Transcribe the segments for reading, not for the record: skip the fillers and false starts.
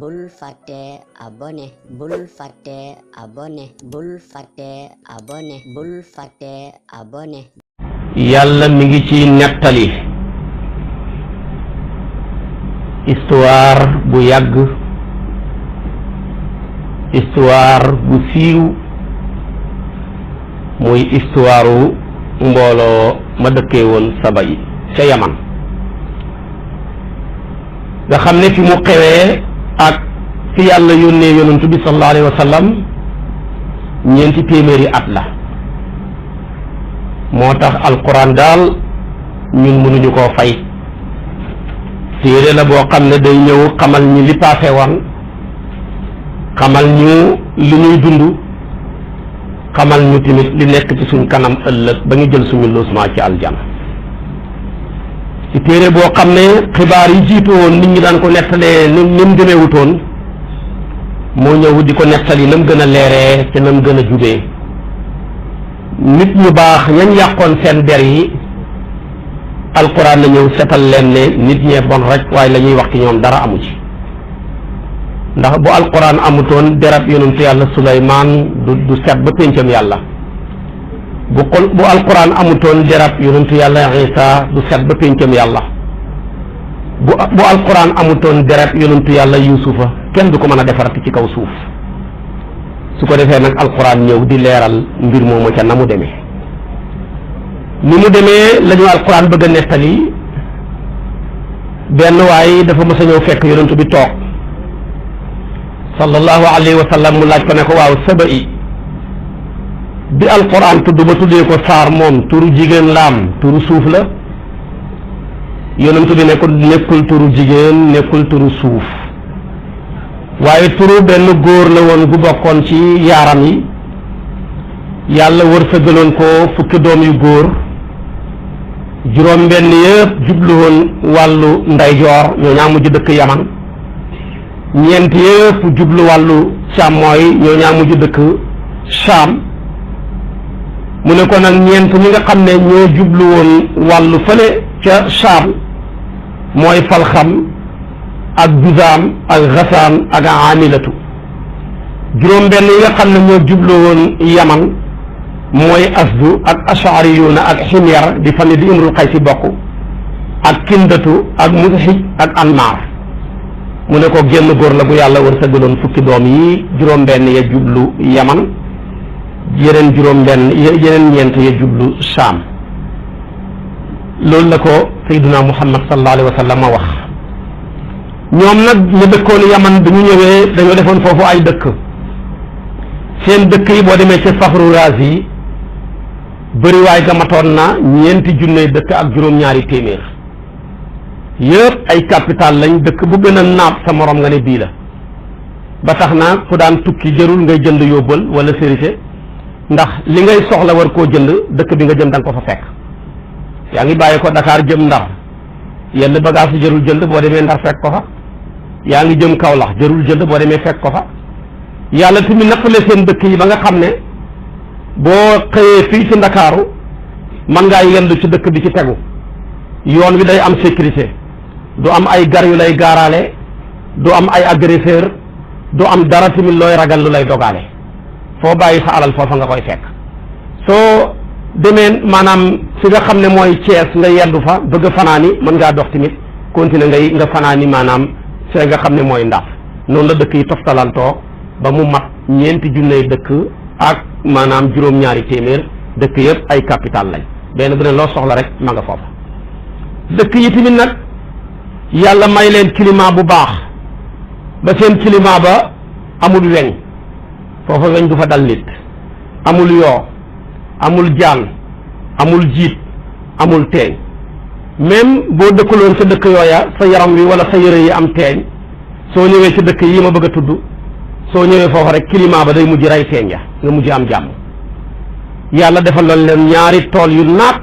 bul fàtte abonné bul fàtte abonné bul fàtte abonné bul fàtte abonné. yàlla mi ngi ci nettali histoire bu yàgg, histoire bu siiw, muy histoire mbooloo ma dëkkee woon Saba yi ca Yaman, nga xam ne fi mu xewee ak fi yàlla yónnee yonantu bi sallallahu alayhi wa sallam ñeenti téeméeri at la. moo tax alquran daal ñun mënuñu koo fay. téere la boo xam ne day ñëw xamal ñi li paase woon, xamal ñu li ñuy dund, xamal ñu tamit li nekk ci suñ kanam ëllëg ba ñu jël suñu logement ci aljana. ci téere boo xam ne xibaar yi jiitu woon nit ñi daan ko nettalee ni mu gëneewutoon, moo ñëw di ko nettali na mu gën a leeree te na mu gën a jubee. nit ñu baax ñañ yàqoon seen der yi alquran na ñëw setal leen ne nit ñee bon rek, waaye la ñuy wax ci ñoom dara amu ci. ndax bu alquran amutoon derab yonentu yàlla Suleymaan du set ba péncam yàlla. bu alquran amutoon derab yonentu yàlla Isa du set ba péncam yàlla. bu alquran amutoon derab yonentu yàlla Yuusufa kenn du ko mën a defarati ci kaw suuf. su ko defee nag alquran ñëw di leeral mbir moomu ca na mu demee. ni mu demee la ñu alquran bëgg a nettali. benn waay dafa mës a ñëw fekk yonentu bi toog sallallahu alayhi wa sallam, mu laaj ko ne ko waaw Saba yi bi alquran tudd ba tuddee ko saar moom turu jigéen laam turu suuf la. yonentu bi ne ko nekkul turu jigéen, nekkul turu suuf, waaye turu benn góor la woon gu bokkoon ci yaaram yi. yàlla wërsëgaloon ko fukki doom yu góor, juróom benn yëpp jublu woon wàllu ndeyjoor, ñoo ñaa mujj dëkk Yaman. ñeent yëpp jublu wàllu càmmooy, ñoo ñaa mujj dëkk Shaam. mu ne ko nag ñeent ñi nga xam ne ñoo jublu woon wàllu fële ca Shaam mooy Falxam ak Juzaam ak Xasaan ak Amilatu. juróom benn yi nga xam ne ñoo jublu woon Yaman mooy Asdu ak Ashariyuuna ak Ximyar di famille di Imrul Qaysi bokk, ak Kindatu ak Mudhij ak Anmar. mu ne ko génn góor la bu yàlla wërsëgaloon fukki doom yi, juróom benn ya jublu Yaman, yeneen juróom benn yeneen ñeent ya jublu Saam. loolu la ko Sayyiduna Muhammad sallallahu alayhi wa sallam ma wax. ñoom nag ñu dëkkoon Yaman bi ñu ñëwee dañoo defoon foofu ay dëkk. seen dëkk yi boo demee ca Faxru Raazi bëriwaay ga matoon na 4 junne dëkk ak juróom-ñaari téeméer. yëpp ay capital lañ, dëkk bu gën a naat sa morom nga ne bii la. ba tax na ku daan tukki jërul ngay jënd yóbbal wala sérité, ndax li ngay soxla war koo jënd dëkk bi nga jëm danga ko fa fekk. yaa ngi bàyyi ko Dakar jëm Ndar, yenn bagage jërul jënd boo demee Ndar fekk ko fa. yaa ngi jëm Kaolack jërul jënd boo demee fekk ko fa. yàlla tamit nappale seen dëkk yi ba nga xam ne boo xëyee fii ci Ndakaaru mën ngaa yendu ci dëkk bi ci tegu. yoon wi day am sécurité, du am ay gar yu lay gaaraale, du am ay agresseur, du am dara tamit looy ragal lu lay dogaale. foo bàyyi sa alal foofa nga koy fekk. soo demee maanaam fi nga xam ne mooy Thiès nga yendu fa bëgg a fanaani mën ngaa dox tamit continuer nga fanaani maanaam fi nga xam ne mooy Ndar. noonu la dëkk yi toftalantoo ba mu mat 4 junne dëkk ak maanaam juróom-ñaari téeméer. dëkk yëpp ay capital lañ, benn bu ne loo soxla rek ma nga foofa. dëkk yi tamit nag yàlla may leen climat bu baax ba seen climat ba amul weñ, foofa weñ du fa dal nit, amul yoo, amul jaan, amul jiit, amul teeñ. même boo dëkkaloon sa dëkk yooya sa yaram wi wala sa yëre yi am teeñ, soo ñëwee ci dëkk yi ma bëgg a tudd, soo ñëwee foofa rek climat ba day mujj rey teeñ ya nga mujj am jàmm. yàlla defal leen ñaari tool yu naat,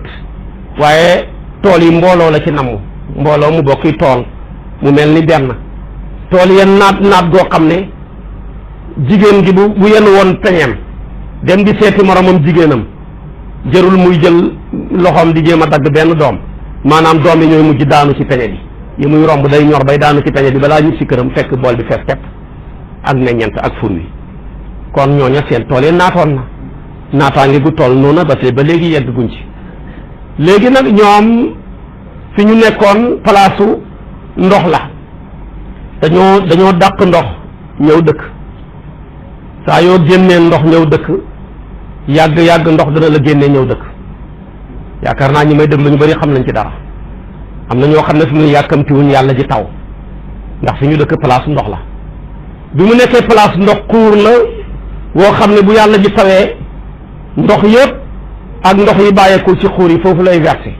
waaye tool yi mbooloo la ci namm, mbooloo mu bokki tool mu mel ni benn. tool ya naat goo xam ne jigéen gi bu yenn woon peñeem dem di seeti moromam jigéenam jërul muy jël loxoom di jéem a dagg benn doom, maanaam doom yi ñooy mujj daanu ci peñe bi yi muy romb day ñor bay daanu ci peñe bi balaa ñu si këram fekk bool bi fees tepp ak meññent ak fur wi kon ñooña seen tool yi naatoon na naataange gu tool noonu ba tey ba léegi yegg guñ ci léegi nag ñoom fi ñu nekkoon palaasu ndox la dañoo dàq ndox ñëw dëkk saa yoo génnee ndox ñëw dëkk yàgg ndox dana la génnee ñëw dëkk yaakaar naa ñi may déglu ñu bari xam nañ ci dara am na ñoo xam ne fi mu ne yàkkamtiwuñ yàlla ji taw ndax fi ñu dëkk place ndox la bi mu nekkee place ndox xuur la woo xam ne bu yàlla ji tawee ndox yëpp ak ndox yi bàyyeekul ci xuur yi foofu lay versé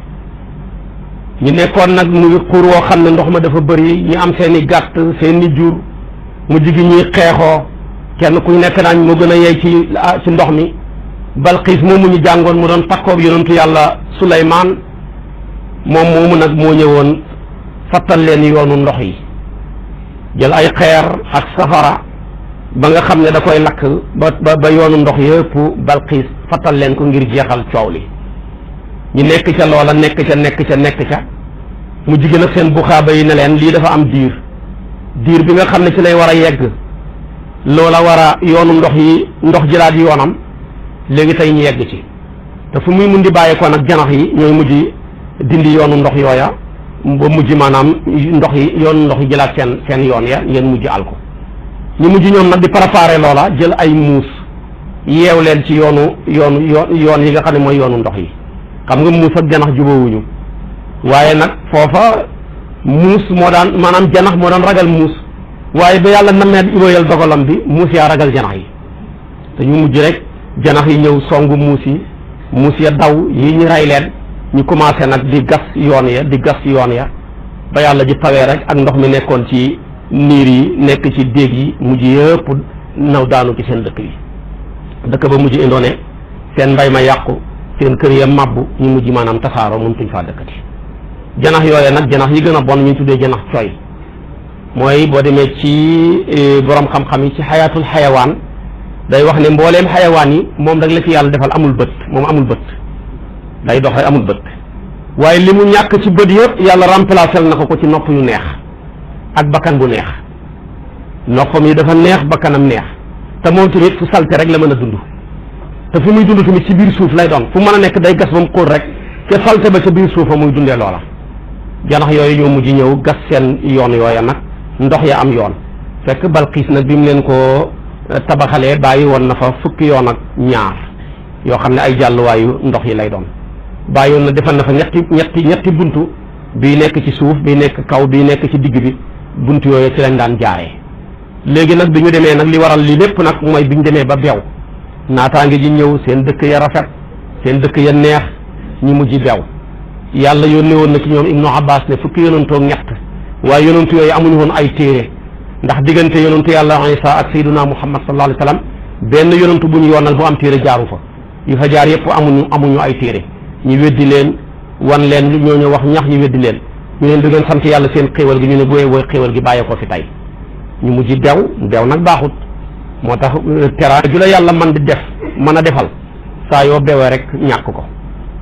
ñu nekkoon nag muy xuur woo xam ne ndox ma dafa bëri ñu am seen i gàtt seen i jur mu jigi ñuy xeexoo kenn ku nekk naañ moo gën a yey ci ndox mi Balqiis moomu ñu jàngoon mu doon takkoob yonentu yàlla Suleymaan moom moomu nag moo ñëwoon fattal leen yoonu ndox yi jël ay xeer ak safara ba nga xam ne da koy lakk ba yoonu ndox yëpp Balqiis fattal leen ko ngir jeexal coow li ñu nekk ca loola nekk ca mu jigéen ak seen buxaaba yi ne leen lii dafa am diir bi nga xam ne ci lay war a yegg loola war a yoonu ndox yi ndox jëlaat yoonam léegi tey ñu yegg ci te fu muy mun di bàyyeekoo nag janax yi ñooy mujj dindi yoonu ndox yooya ba mujj maanaam ndox yi yoonu ndox yi jëlaat seen yoon ya ngeen mujj al ko ñu mujj ñoom nag di préparer loola jël ay muus yeew leen ci yoon yi nga xam ne mooy yoonu ndox yi xam nga muus ak janax jubóowuñu waaye nag foofa muus moo daan maanaam janax moo daan ragal muus waaye ba yàlla namee iboyal dogalam bi muus yaa ragal janax yi te ñu mujj rek janax yi ñëw songu muus ya daw yi ñu rey leen ñu commencé nag di gas yoon ya ba yàlla ji tawee rek ak ndox mi nekkoon ci niir yi nekk ci déeg yi mujj yëpp naw daanu ci seen dëkk yi dëkk ba mujj indoone seen mbay ma yàqu seen kër ya mabbu ñu mujj maanaam tasaaroo mëntuñ faa dëkkati janax yooye nag janax yi gën a bon ñu tuddee janax coy mooy boo demee ci borom xam-xam yi ci xayaatul xayawaan day wax ne mbooleem xayawaan yi moom rek la ci yàlla defal amul bët moom amul bët day dox rek amul bët waaye li mu ñàkk ci bët yëpp yàlla remplacé na ko ci nopp yu neex ak bakkan bu neex noppam yi dafa neex bakkanam neex te moom tamit fu salte rek la mën a dund te fu muy dund tamit ci biir suuf lay doon fu mën a nekk day gas ba mu xóot rek ca salte ba ca biir suufa muy dundee loola janax yooyu ñoo mujj ñëw gas seen yoon yooya nag ndox ya am yoon fekk Balqiis nag bi mu leen ko tabaxalee bàyyi woon na fa fukki yoon ak ñaar yoo xam ne ay jàlluwaayu ndox yi lay doon bàyyi woon na defal na fa ñetti buntu bii nekk ci suuf bii nekk kaw bii nekk ci digg bi buntu yooyu ci lañ daan jaaree léegi nag bi ñu demee nag li waral li lépp nag mooy bi ñu demee ba beew naataange ji ñëw seen dëkk ya rafet seen dëkk ya neex ñu mujj beew yàlla yónnee woon na ci ñoom Ibnu Abbas ne fukki yonantoog ñett waaye yonantu yooyu amuñu woon ay téere ndax diggante yonantu yàlla Isa ak sayyiduna Muhammad sallallahu alayhi wa sallam benn yonantu bu ñu yoonal bu am téere jaaru fa yu fa jaar yëpp amuñu ay téere ñu weddi leen wan leen ñoo ñu wax ñax ñu weddi leen ñu leen du ngeen sant yàlla seen xéewal gi ñu ne booy xéewal gi bàyyee ko fi tey ñu mujj beew nag baaxut moo tax teraanga ju la yàlla man di def mën a defal saa yoo beewee rek ñàkk ko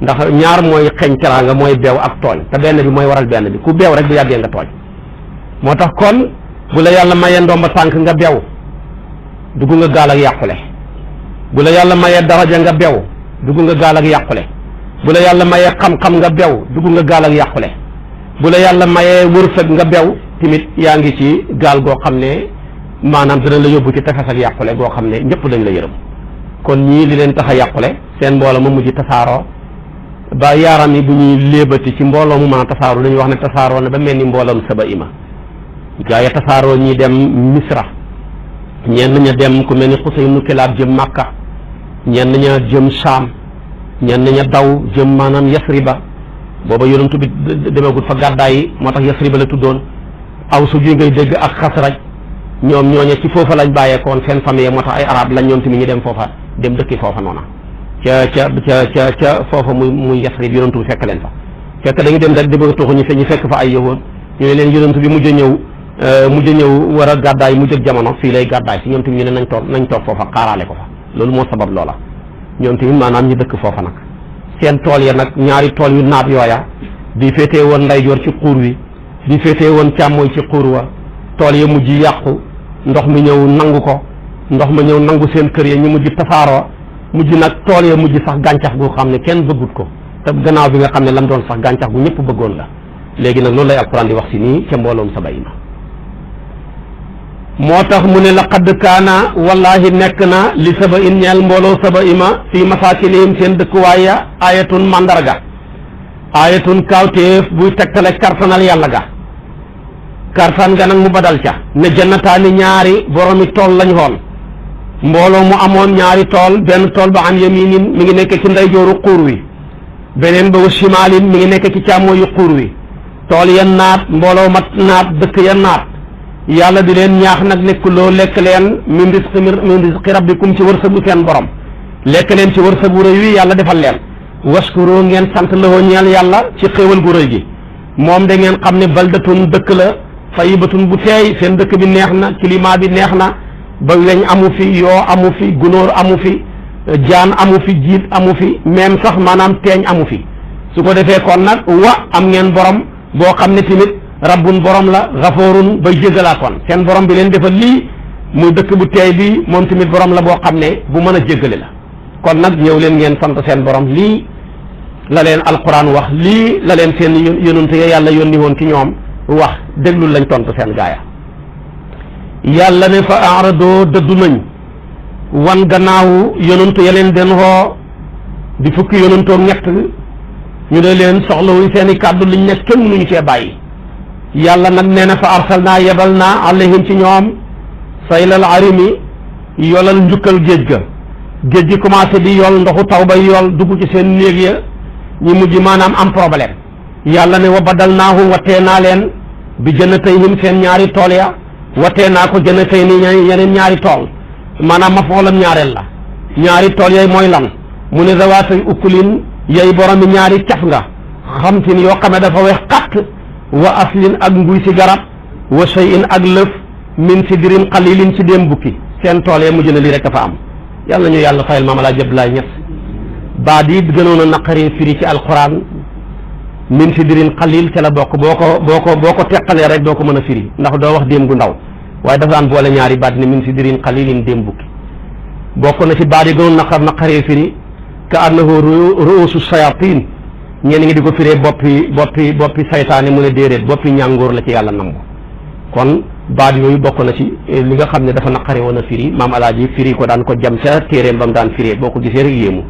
ndax ñaar mooy xeeñ teraanga mooy beew ak tooñ te benn bi mooy waral benn bi ku beew rek bu yàggee nga tooñ moo tax kon bu la yàlla mayee ndomba tànk nga beew dugg nga gaal ak yàqule bu la yàlla mayee daraja nga beew dugg nga gaal ak yàqule bu la yàlla mayee xam-xam nga beew dugg nga gaal ak yàqule bu la yàlla mayee wërsëg nga beew tamit yaa ngi ci gaal goo xam ne maanaam dina la yóbbu ci tefes ak yàqule goo xam ne ñëpp dañ la yërëm kon ñii li leen tax a yàqule seen mbooloo ma mujj tasaaroo ba yaaram yi bu ñuy léebati ci mbooloo mu mën a tasaaroo dañuy wax ne tasaaroo na ba mel ni mbooloom saba ima gaa yi tasaaroo ñi dem Misra ñenn ña dem ku mel ni Xusay ibnu Kilaab jëm Makka ñenn ña jëm Saam ñenn ña daw jëm maanaam Yasriba booba yonentu bi demagut fa gàddaay yi moo tax Yasriba la tuddoon Awsu ji ngay dégg ak Xasraj ñoom ñooñe ci foofa lañ bàyyeekoon seen famille moo tax ay arab lañ ñoom tamit ñu dem foofa dem dëkki foofa noona ca foofa muy Yasrib yonentu bi fekk leen fa fekk dañu dem rek di bëgg a tuxu ñu fekk fa ay yëwoon ñu ne leen yonentu bi mujj a ñëw war a gàddaay mujj ak jamono fii lay gàddaay si ñoom tamit ñu ne nañ toog foofa xaaraale ko fa loolu moo sabab loola ñoom tamit maanaam ñu dëkk foofa nag seen tool ya nag ñaari tool yu naat yooya bi féetee woon ndeyjoor ci xuur wi bi féetee woon càmmooñ ci xuur wa tool ya mujj yàqu ndox mi ñëw nangu ko ndox ma ñëw nangu seen kër ya ñu mujj tasaaroo mujj nag tool ya mujj sax gàncax gu xam ne kenn bëggut ko te gannaaw bi nga xam ne lam doon sax gàncax gu ñëpp bëggoon la léegi nag loolu lay alquran di wax si nii ca mbooloom saba ima moo tax mu ne laqad kaana wallahi nekk na li saba in ñeel mbooloo saba ima fii masaakinihim seen dëkkuwaay ya ayatun mandarga ayatun kawteef buy tegtale kartanal yàlla ga kartan ga nag mu badal ca ne jannataani ñaari boromi tool lañ xool mbooloo mu amoon ñaari tool benn tool ba an yaminin mi ngi nekk ci ndeyjooru xuur wi beneen ba wa shimaalin mi ngi nekk ci càmmooyu xuur wi tool ya naat mbooloo mat naat dëkk ya naat yàlla di leen ñaax nag lekkuloo lekk leen min risqi rabbikum ci wërsëgu seen borom lekk leen ci wërsëgu rëy wi yàlla defal leen waskuro ngeen sant lawoo ñeel yàlla ci xéewal gu rëy gi moom da ngeen xam ne baldatun dëkk la tayibatun bu teey seen dëkk bi neex na climat bi neex na ba weñ amu fi yoo amu fi gunóor amu fi jaan amu fi jiit amu fi même sax maanaam teeñ amu fi su ko defee kon nag wa am ngeen borom boo xam ne tamit rabbun borom la gafoorun bay jégalaa kon seen borom bi leen defal lii muy dëkk bu teey bi moom tamit borom la boo xam ne bu mën a jégale la kon nag ñëw leen ngeen sant seen borom lii la leen alquran wax lii la leen seen yonent ya yàlla yónni woon ci ñoom wax déglul lañ tontu seen gaaya yàlla ne fa aradoo dëddu nañ wan gannaawu yonent ya leen den xoo di fukki yonentoog ñett ñu ne leen soxlawuñ seen i kàddu liñ nekk kenn mënuñu cee bàyyi yàlla nag nee na fa arsalnaa yebal naa alayhim ci ñoom saylal arimi yolal njukkal géej ga géej gi commencé di yol ndoxu taw ba yol dugg ci seen néeg ya ñu mujj maanaam am problème yàlla ne wa badalnaahum wattee naa leen bi jannatayhim seen ñaari tool ya wattee naa ko jannatayni yeneen ñaari tool maanaam ma foolam ñaareel la ñaari tool yooyu mooy lan mu ne zawaatay ukulin yay boromi ñaari caf nga xamtin yoo xam ne dafa weex xatt wa aslin ak nguy si garab wa shay'in ak lëf min sidrin qalilin ci déem bukki seen tool ya mujj na lii rek dafa am yàlla ñu yàlla fayal maam Alaaji Abdoulaye Niass baat yi gënoon a naqaree firi ci alquran min sidrin qalil ca la bokk boo ko teqalee rek doo ko mën a firi ndax doo wax déem gu ndaw waaye dafa daan boole ñaari baat ne min sidrin qalilin déem bukki bokk na ci baat yi gënoon naqaree firi ka annahu ruusu shayatin ñenn ngi di ko firee boppi saytaane mu ne déedéet boppi ñàngoor la ci yàlla namb kon baat yooyu bokk na ci li nga xam ne dafa naqare woon a firi maam alaaji firi ko daan ko jam ca téeréem ba mu daan firee boo ko gisee rek yéemu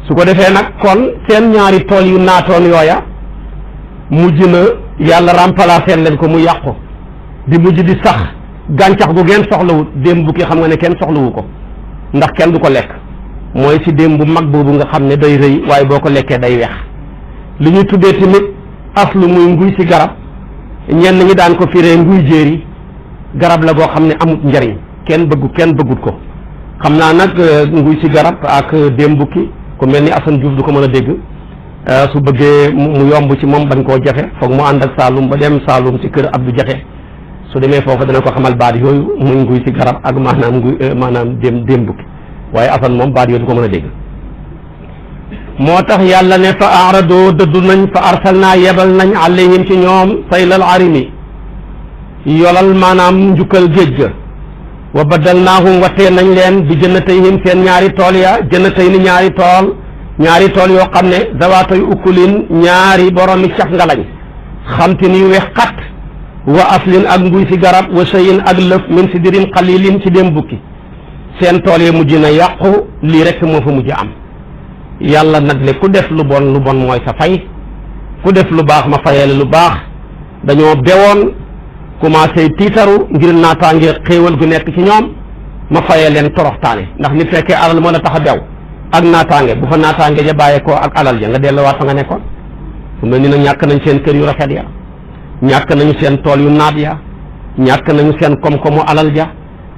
su ko defee nag kon seen ñaari tool yu naatoon yooya mujj na yàlla remplacer leen ko mu yàqu di mujj di sax gàncax gu ngeen soxlawut déem bu ki xam nga ne kenn soxlawu ko ndax kenn du ko lekk mooy si déem bu mag boobu nga xam ne day rëy waaye boo ko lekkee day weex li ñuy tuddee tamit aslu muy nguy si garab ñenn ñi daan ko firee nguy jéeri garab la goo xam ne amut njariñ kenn bëggut ko xam naa nag nguy si garab ak déem bukki ku mel ni Assane Diouf du ko mën a dégg su bëggee mu yomb ci moom bañ koo jafe foog mu ànd ak Saalum ba dem Saalum ci kër Abdou Jaxe su demee foofu dana ko xamal baat yooyu muy nguy si garab ak maanaam déem bukki waaye Assane moom baat yooyu du ko mën a dégg moo tax yàlla ne fa aradoo dëddu nañ fa arsalnaa yebal nañ alayhim ci ñoom saylal arimi yolal maanaam njukkal géej ga wa badalnaahum wattee nañ leen bi jannatayhim seen ñaari tool ya jannatayni ñaari tool yoo xam ne zawaatay ukulin ñaari boromi caf nga lañ xamtin yu weex xat wa aslin ak nguy si garab wa shay'in ak lëf min sidrin qalilin ci dem bukki seen tool ya mujj na yàqu lii rek moo fa mujj am yàlla nag ne ku def lu bon mooy sa fay ku def lu baax ma fayale lu baax dañoo bewoon commencé tiitaru ngir naataange xéewal gu nekk ci ñoom ma fayee leen toroxtaane ndax nit fekkee alal moo la tax a bew ak naataange bu fa naataange ja bàyyeekoo ak alal ja nga delluwaat fa nga nekkoon fu mel ni nag ñàkk nañ seen kër yu rafet ya ñàkk nañu seen tool yu naat ya ñàkk nañu seen koom-koomu alal ja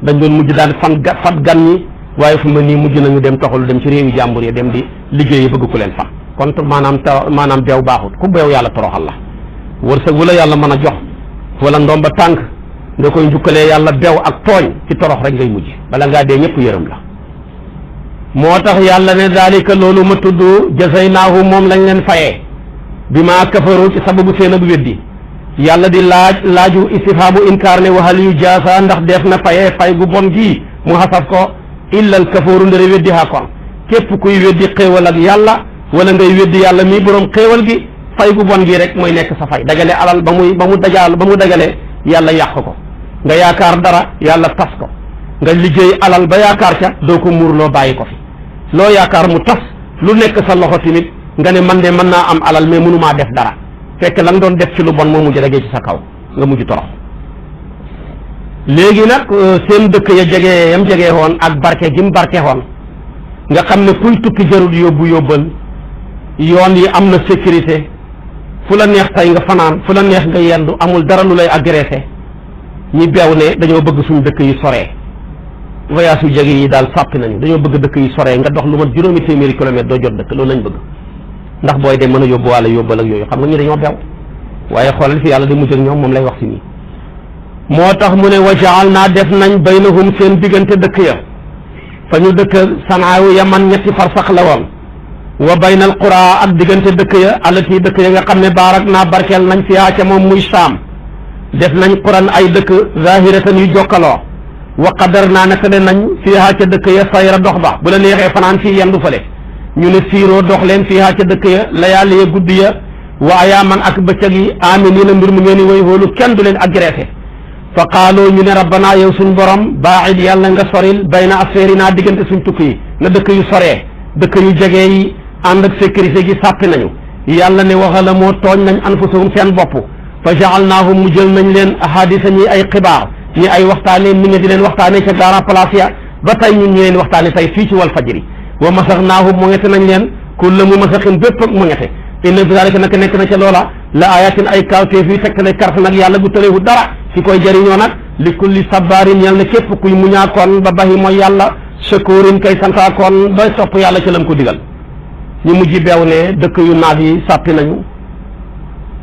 dañ doon mujj daan fat gan ñi waaye fu mel nii mujj nañu dem toxalu dem ci réewi jàmbur yi dem di liggéeyi bëgg ku leen fa kon maanaam beew baaxut ku beew yàlla toroxal la wërsëg wu la yàlla mën a jox wala ndomba tànk nga koy njukkalee yàlla beew ak tooñ ci torox rek ngay mujj bala ngaa dee ñëpp yërëm la moo tax yàlla ne daalika loolu ma tudd jazaynaahu moom lañ leen fayee bi maa kafaru ci sababu seen ak weddi yàlla di laaju istifhaamu inkaar ne wa hal yujaasa ndax def na fay gu bon gii mu xasaf ko illa al kafooru ndare weddi haa kon képp kuy weddi xéewal ak yàlla wala ngay weddi yàlla mii borom xéewal gi fay gu bon gi rek mooy nekk sa fay dagale alal ba mu dagale yàlla yàq ko nga yaakaar dara yàlla tas ko nga liggéey alal ba yaakaar ca doo ko muur loo bàyyi ko fi loo yaakaar mu tas lu nekk sa loxo tamit nga ne man de mën naa am alal mais mënumaa def dara fekk la nga doon def ci lu bon moo mujj dagee ci sa kaw nga mujj torox léegi nag seen dëkk ya jege woon ak barke gi mu barke woon nga xam ne kuy tukki jarul yóbbal yoon yi am na sécurité fu la neex tey nga fanaan fu la neex nga yendu amul dara lu lay agressé ñi beew ne dañoo bëgg suñu dëkk yi soree voyage yu jege yi daal sàppi nañu dañoo bëgg dëkk yi soree nga dox lu mat 800 kilomètres doo jot dëkk loolu lañ bëgg ndax booy dem mën a yóbbuwaale yóbbal ak yooyu xam nga ñu dañoo beew waaye xoolal fi yàlla di mujj ak ñoom moom lay wax si nii moo tax mu ne wa ja'alnaa def nañ baynahum seen diggante dëkk ya fa ñu dëkk Sanaawu Yaman ñetti farsax la woon wa baynal qura ak diggante dëkk ya allati dëkk ya nga xam ne baarak naa barkeel nañ fiyaa ca moom muy Saam def nañ quran ay dëkk zahiratan yu jokkaloo wa qadar naa nattale nañ fiyaa ca dëkk ya sayra dox ba bu la neexee fanaan fii yendu fële ñu ne siiroo dox leen fiyaa ca dëkk ya layaali ya guddi ya wa ayaaman ak bëccëg yi aminiina mbir mu ngeen i way hóolu kenn du leen agressé fa qaaloo ñu ne rabbana yow suñ borom baa'id yàlla nga soril bayna asfaarinaa diggante suñ tukki yi na dëkk yu soree dëkk yu jege yi ànd ak sécurité gi sàppi nañu yàlla ne waxala moo tooñ nañ anfusahum seen bopp fa ja'alnaahum mu jël nañ leen ahadisa ñi ay xibaar ñi ay waxtaane nit ñi di leen waxtaane ca gaara place ya ba tey ñun ñu leen waxtaane tey fii ci wal fajri wa masaxnaahum mu ngete nañ leen kulla mu masaxin bépp ak mu ngete inna fi zalika nag nekk na ca loola la ayatin ay kawteef yi tegtale karte nag yàlla gu tëlewu dara ci koy jëriñoo nag li kulli sabarin yàlla ne képp kuy muñaakoon ba baxi mooy yàlla shakurin kay santaakoon ba topp yàlla ca lam ko digal ñu mujj beew ne dëkk yu naat yi sàppi nañu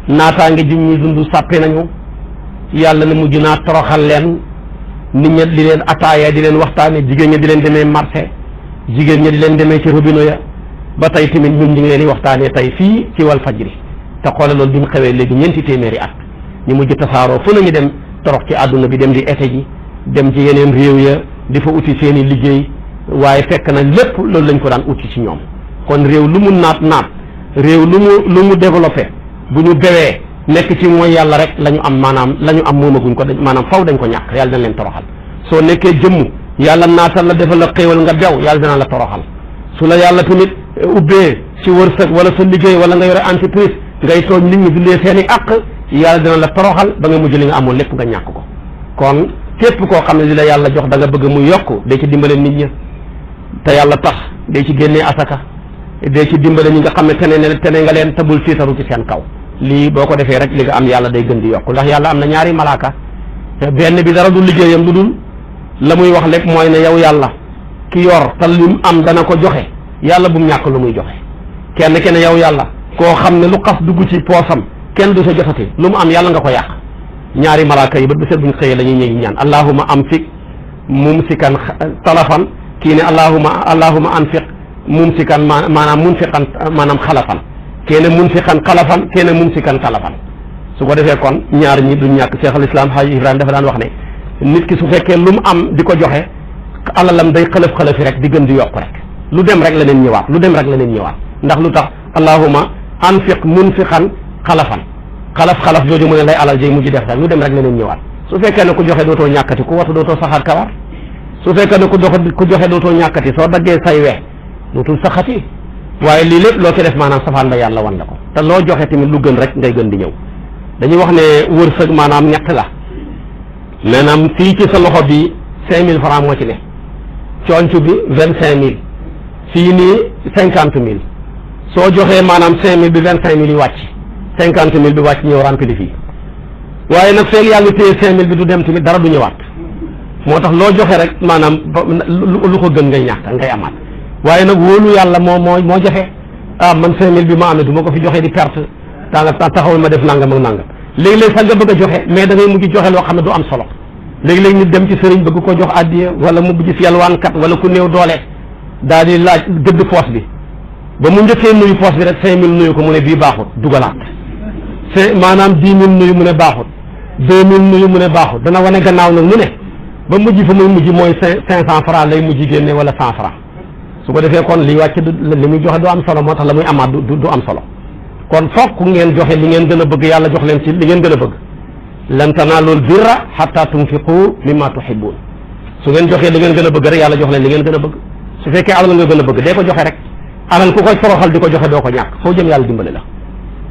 naataange ji ñuy dund sàppi nañu yàlla ne mujj naa toroxal leen nit ña di leen ataaya di leen waxtaane jigéen ña di leen demee marché jigéen ña di leen demee ci robinet ya ba tey tamit ñun ñu ngi leen di waxtaanee tey fii ci wal fajri te xoolal loolu bi mu xewee léegi ñeenti téeméeri at ñu mujj tasaaroo fu nañu dem torox ci àdduna bi dem di été ji dem ci yeneen réew ya di fa uti seen i liggéey waaye fekk na lépp loolu lañ ko daan uti ci ñoom kon réew lu mu naat réew lu mu développé bu ñu bewee nekk ci mooy yàlla rek la ñu am maanaam la ñu am moomaguñ ko maanaam faw dañ ko ñàkk yàlla dañ leen toroxal soo nekkee jëmm yàlla naatal la defal la xéewal nga bew yàlla dina la toroxal su la yàlla tamit ubbee ci wërsëg wala sa liggéey wala nga yore entreprise ngay tooñ nit ñi dundee seen i àq yàlla dina la toroxal ba nga mujj li nga amoon lépp nga ñàkk ko kon képp koo xam ne li la yàlla jox da nga bëgg mu yokk day ci dimbale nit ñi te yàlla tax day ci génnee asaka day ci dimbale ñi nga xam ne tene nga leen tabul tiitaru ci seen kaw lii boo ko defee rek li nga am yàlla day gën di yokk ndax yàlla am na ñaari malaaka benn bi dara du liggéeyam lu dul la muy wax lépp mooy ne yow yàlla ki yor te lim am dana ko joxe yàlla bu mu ñàkk lu muy joxe kenn ke ne yow yàlla koo xam ne lu xas dugg ci poosam kenn du sa jotati lu mu am yàlla nga ko yàq ñaari malaaka yi ba bu set buñ xëyee la ñuy ñëw ñaan allahuma amsik mumsikan talafan kii ne allahuma anfiq mumsikan maanaam munfiqan maanaam xalafan kene munfiqan xalafan kene mumsikan talafan su ko defee kon ñaar ñi duñ ñàkk Cheikh al Islam Haji Ibrahima dafa daan wax ne nit ki su fekkee lu mu am di ko joxe alalam day xalaf-xalafi rek di gën di yokk rek lu dem rek la leen ñëwaat lu dem rek la leen ñëwaat ndax lu tax allahuma anfiq munfiqan xalafan xalaf jooju mu ne lay alal jëy mujj def rek lu dem rek la leen ñëwaat su fekkee ne ku joxe dootoo ñàkkati ku watu dootoo saxaat kawar su fekkee ne ku joxe dootoo ñàkkati soo daggee say we dootul saxati waaye lii lépp loo ci def maanaam safaan ba yàlla wan la ko te loo joxe tamit lu gën rek ngay gën di ñëw dañuy wax ne wërsëg maanaam ñett la maanaam fii ci sa loxo bi 5000 francs moo ci ne conc bi 25000 fii nii 50000 soo joxee maanaam 5000 bi 25000 yi wàcc 50000 bi wàcc ñëw rempli fii waaye nag feeg yaa ngi téye 5000 bi du dem tamit dara du ñëwaat moo tax loo joxe rek maanaam lu ko gën ngay ñàkk ngay amaat waaye nag wóolu yàlla moo jafe man 5000 bi ma amee du ma ko fi joxe di perte tanga taxawul ma def nangam ak nangam léegi-léegi sax nga bëgg a joxe mais da ngay mujj joxe loo xam ne du am solo léegi-léegi nit dem ci sëriñ bëgg ko jox addiya wala mu gis yalwaankat wala ku néew doole daal di laaj gëdd poos bi ba mu njëkkee nuyu poos bi rek 5000 nuyu ko mu ne bii baaxut dugalaat maanaam 10 000 nuyu mu ne baaxut 2000 nuyu mu ne baaxut dana wane gannaaw nag mu ne ba mujj fa muy mujj mooy 500 francs lay mujj génne wala 100 francs su ko defee kon li wàcc li muy joxe du am solo moo tax la muy amaat du am solo kon fokk ngeen joxe li ngeen gën a bëgg yàlla jox leen ci li ngeen gën a bëgg lan tanaalul birra hatta tunfiqu mimma tuhibbun su ngeen joxee li ngeen gën a bëgg rek yàlla jox leen li ngeen gën a bëgg su fekkee alal nga gën a bëgg dee ko joxe rek alal ku koy toroxal di ko joxe doo ko ñàkk foo jëm yàlla dimbali la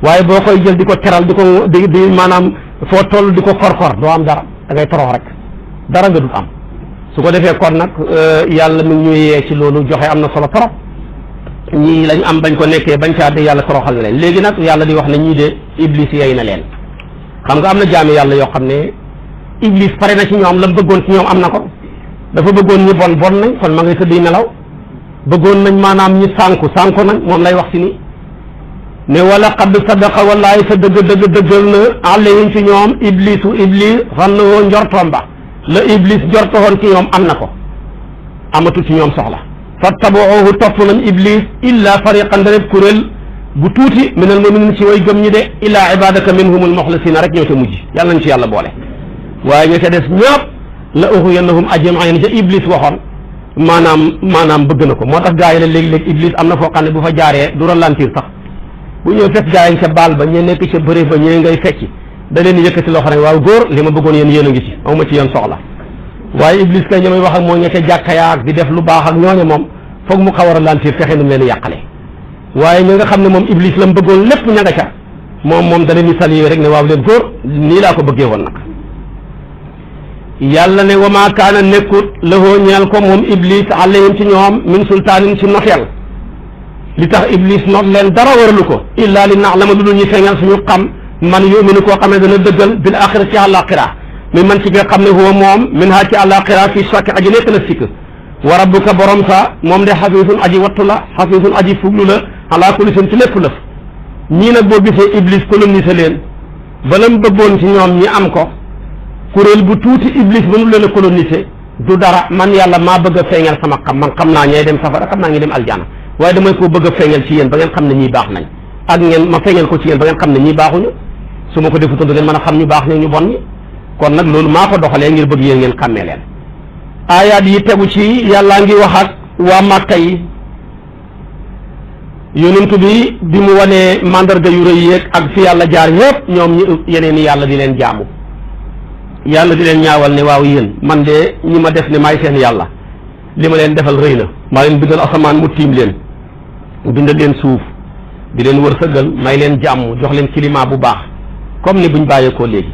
waaye boo koy jël di ko teral di ko di maanaam foo toll di ko korkor doo am dara da ngay torox rek dara nga dut am su ko defee kon nag yàlla mi ngi ñuy yee ci loolu joxe am na solo trop ñii lañ am bañ ko nekkee bañ caa de yàlla toroxal na leen léegi nag yàlla di wax ne ñii de iblis yey na leen xam nga am na jaami yàlla yoo xam ne iblis pare na ci ñoom la bëggoon ci ñoom am na ko dafa bëggoon ñi bon nañ kon ma ngay tëdd nelaw bëggoon nañ maanaam ñi sànku nañ moom lay wax si ni ne wala qad sadaqa wallaahi sa dëggal na alayhim ci ñoom iblis xannoo njortoom ba la iblis njortoon ci ñoom am na ko amatul ci ñoom soxla fattabuuhu topp nañ iblis illa fariqan da rek kuréel bu tuuti minal muminin ci way gëm ñi de illa ibadaka minhumul muxlisina rek ñoo ca mujj yàlla nañ ci yàlla boole waaye ña ca des ñëpp la uxuyannahum ajmain ca iblis waxoon maanaam bëgg na ko moo tax gaa yi la léeg-léeg iblis am na foo xam ne bu fa jaaree du ralentir sax bu ñëw fekk gaa yi ca baal ba ñee nekk ca bëre ba ñee ngay fecci da leen yëkkati loxo rek waaw góor li ma bëggoon yéen a ngi ci awma ci yéen soxla waaye iblis kay ñamay wax ak moo ña ca jàkka ak di def lu baax ak ñooñe moom foog mu xaw a ralentir fexe nu mu leen yàqale waaye ñi nga xam ne moom iblis la mu bëggoon lépp ña nga ca moom da leen di saluer rek ne waaw leen góor nii laa ko bëggee woon nag yàlla ne wa maa kaana nekkut lahoo ñeel ko moom iblis alayhim ci ñoom min sultaanin ci noteel li tax iblis not leen dara waralu ko illa li na'lama lu dul ñu feeñal suñu xam man yuminu koo xam ne dana dëggal bil axira ci àllaaxira mi man ci nga xam ne huwa moom min ha ci àllaaxira fii shakk aji nekk la sikk wa rabbuka borom sa moom de xafiisun aji wattu la xafiisun aji fuglu la ala kulli seen ci lépp lëf ñii nag boo gisee iblis colonisé leen balam bëggoon ci ñoom ñi am ko kuréel bu tuuti iblis mënu leen a colonisé du dara man yàlla maa bëgg a feeñal sama xam man xam naa ñay dem safara xam naa ñi dem aljana waaye damay koo bëgg a feeñal ci yéen ba ngeen xam ne ñii baax nañ ak ngeen ma feeñal ko ci yéen ba ngeen xam ne ñii baaxuñu su ma ko defutoon du ngeen mën a xam ñu baax ñoo ñu bon ñi kon nag loolu maa ko doxalee ngir bëgg yéen ngeen xàmmee leen aayaat yi tegu ci yàllaa ngi wax ak waa Màkka yi yonent bi mu wanee mandarga yu rëy yéeg ak fi yàlla jaar yëpp ñoom yeneen i yàlla di leen jaamu yàlla di leen ñaawal ne waaw yéen man de ñi ma def ne maay seen yàlla li ma leen defal rëy na maa leen bindal asamaan mu tiim leen bindal leen suuf di leen wërsëgal may leen jàmm jox leen climat bu baax comme ni buñ bàyyeekoo léegi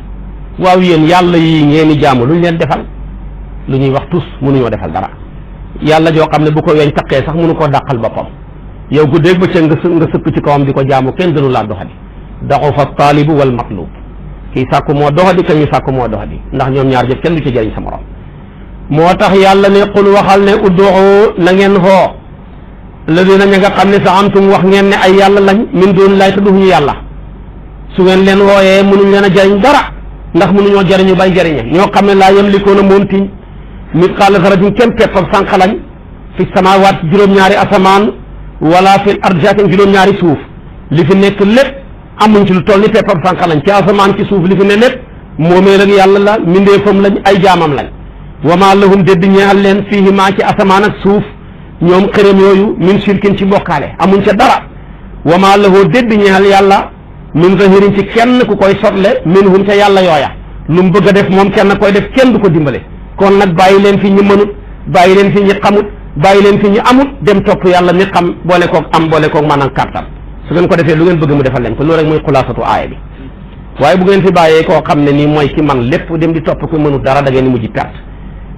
waaw yéen yàlla yi ngeen di jaamu luñ leen defal lu ñuy wax tus mënuñoo defal dara yàlla joo xam ne bu ko weñ taqee sax mënu koo dàqal boppam yow guddeeg bëccëg nga sëkk ci kawam di ko jaamu kenn gënu laa doxadi daxufa taalibu wal matlub kii sàkku moo doxadi ka ñu sàkku moo doxadi ndax ñoom ñaar jëf kenn du ci jëriñ sa morom moo tax yàlla ne qul waxal ne udduxu na ngeen xoo ladina ña nga xam ne sa amtum wax ngeen ne ay yàlla lañ min doon laay te duñu yàlla su ngeen leen wooyee mënuñ leen a jëriñ dara ndax mënuñoo jëriñu bay jëriñe ñoo xam ne laa yamlikuuna moontiñ misqaala zarratin kenn peppab sànq lañ fi samaawaat juróom-ñaari asamaan wala fil ardi ak juróom-ñaari suuf li fi nekk lépp amuñ ci lu toll ni peppab sànq lañ ci asamaan ci suuf li fi ne lépp moomee rek yàlla la mindeefam lañ ay jaamam lañ wa maa lahum dédd ñeexal leen fiihi maa ci asamaan ak suuf ñoom xërëm yooyu min shirkin ci bokkaale amuñ ca dara wa maa lahu dédd ñeexal yàlla min zahirin ci kenn ku koy sotle minhum ca yàlla yooya lu mu bëgg a def moom kenn koy def kenn du ko dimbale kon nag bàyyi leen fi ñi mënut bàyyi leen fi ñi xamut bàyyi leen fi ñi amut dem topp yàlla mi xam boole koog am boole koog maanaam kàttan su ngeen ko defee lu ngeen bëgg mu defal leen ko loolu rek mooy xulaasatu aaya bi waaye bu ngeen fi bàyyee koo xam ne nii mooy ki man lépp dem di topp ku mënut dara da ngeen di mujj perte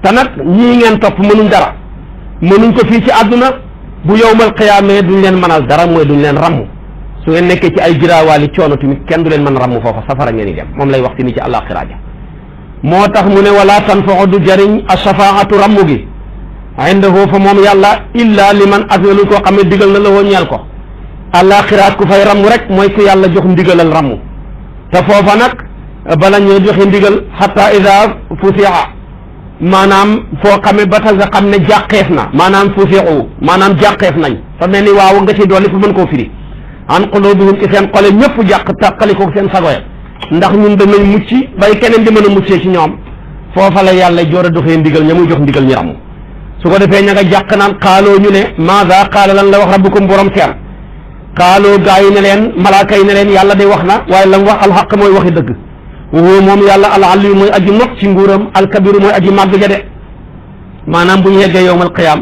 te nag ñii ngeen topp mënuñ dara mënuñ ko fii ci àdduna bu yowmal qiyaamee duñ leen mënal dara mooy duñ leen ramm su ngeen nekkee ci ay giraawaali coono tamit kenn du leen mën ramm foofa safara ngeen di dem moom lay wax ci ni ci àllaaxira ja moo tax mu ne wala tanfa'u du jariñ ash-shafaa'atu rammu gi indahu fa moom yàlla illa liman azina lu koo xam ne digal na la woo ñeel ko àllaaxira ku fay ramm rek mooy ku yàlla jox ndigalal ramm te foofa nag bala ñoo joxe ndigal hatta ida fusi'a maanaam foo xamee ba tax nga xam ne jàqeef na maanaam fusi'u maanaam jàqeef nañ fa mel ni waaw nga ci dolli fu mën koo firi an qulubihim ci seen xole ñëpp jàq tàqalikoog seen sagoya ndax ñun danañ mucc bay keneen di mën a muccee ci ñoom foofa la yàlla joor a doxee ndigal ña muy jox ndigal ñu ramu su ko defee ña nga jàq naan xaaloo ñu ne maada qaala lan la wax rabbukum borom seen xaaloo gaa yi ne leen malaaka yi ne leen yàlla day wax na waaye lam wax alxaq mooy waxi dëgg woo moom yàlla al aliyu mooy aji not ci nguuram alkabiru mooy aji màgg ja de maanaam bu ñu yeggee yowmal qiyaam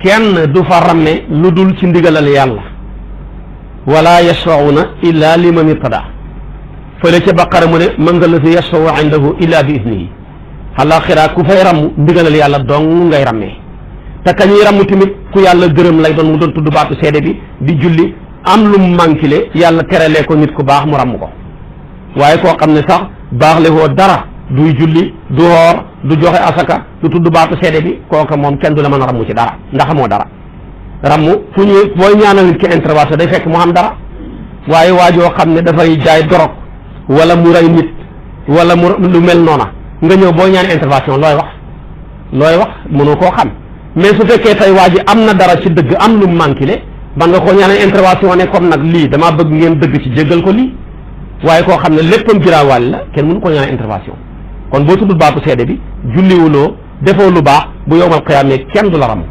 kenn du fa ramme lu dul ci ndigalal yàlla wala yashfauna illa liman irtada fële ca baqara mu ne man nga la si yashfau indahu illa bi idnihi àlaxira ku fay ramm ndigalal yàlla dong ngay rammee te ka ñuy ramm tamit ku yàlla gërëm lay doon mu doon tudd baatu seede bi di julli am lu mu manquile yàlla teralee ko nit ku baax mu ramm ko waaye koo xam ne sax baax le woo dara duy julli du xoor du joxe asaka du tudd baatu seede bi kooka moom kenn du la mën a ramm ci dara ndax xamoo dara ramm fu ñuy booy ñaanal nit ki intervention day fekk mu xam dara waaye waajoo xam ne dafay jaay dorog wala mu rey nit wala mu lu mel noona nga ñëw boo ñaan intervention looy wax mënoo koo xam mais su fekkee tey waa ji am na dara ci dëgg am lu mu manqué ban nga koo ñaanal intervention ne comme nag lii damaa bëgg ngeen dëgg ci jéggal ko lii waaye koo xam ne léppam giraawaali la kenn mënu ko ñaanal intervention kon boo tuddul baatu seede bi julliwuloo defoo lu baax bu yowmal qiyaamee kenn du la ramm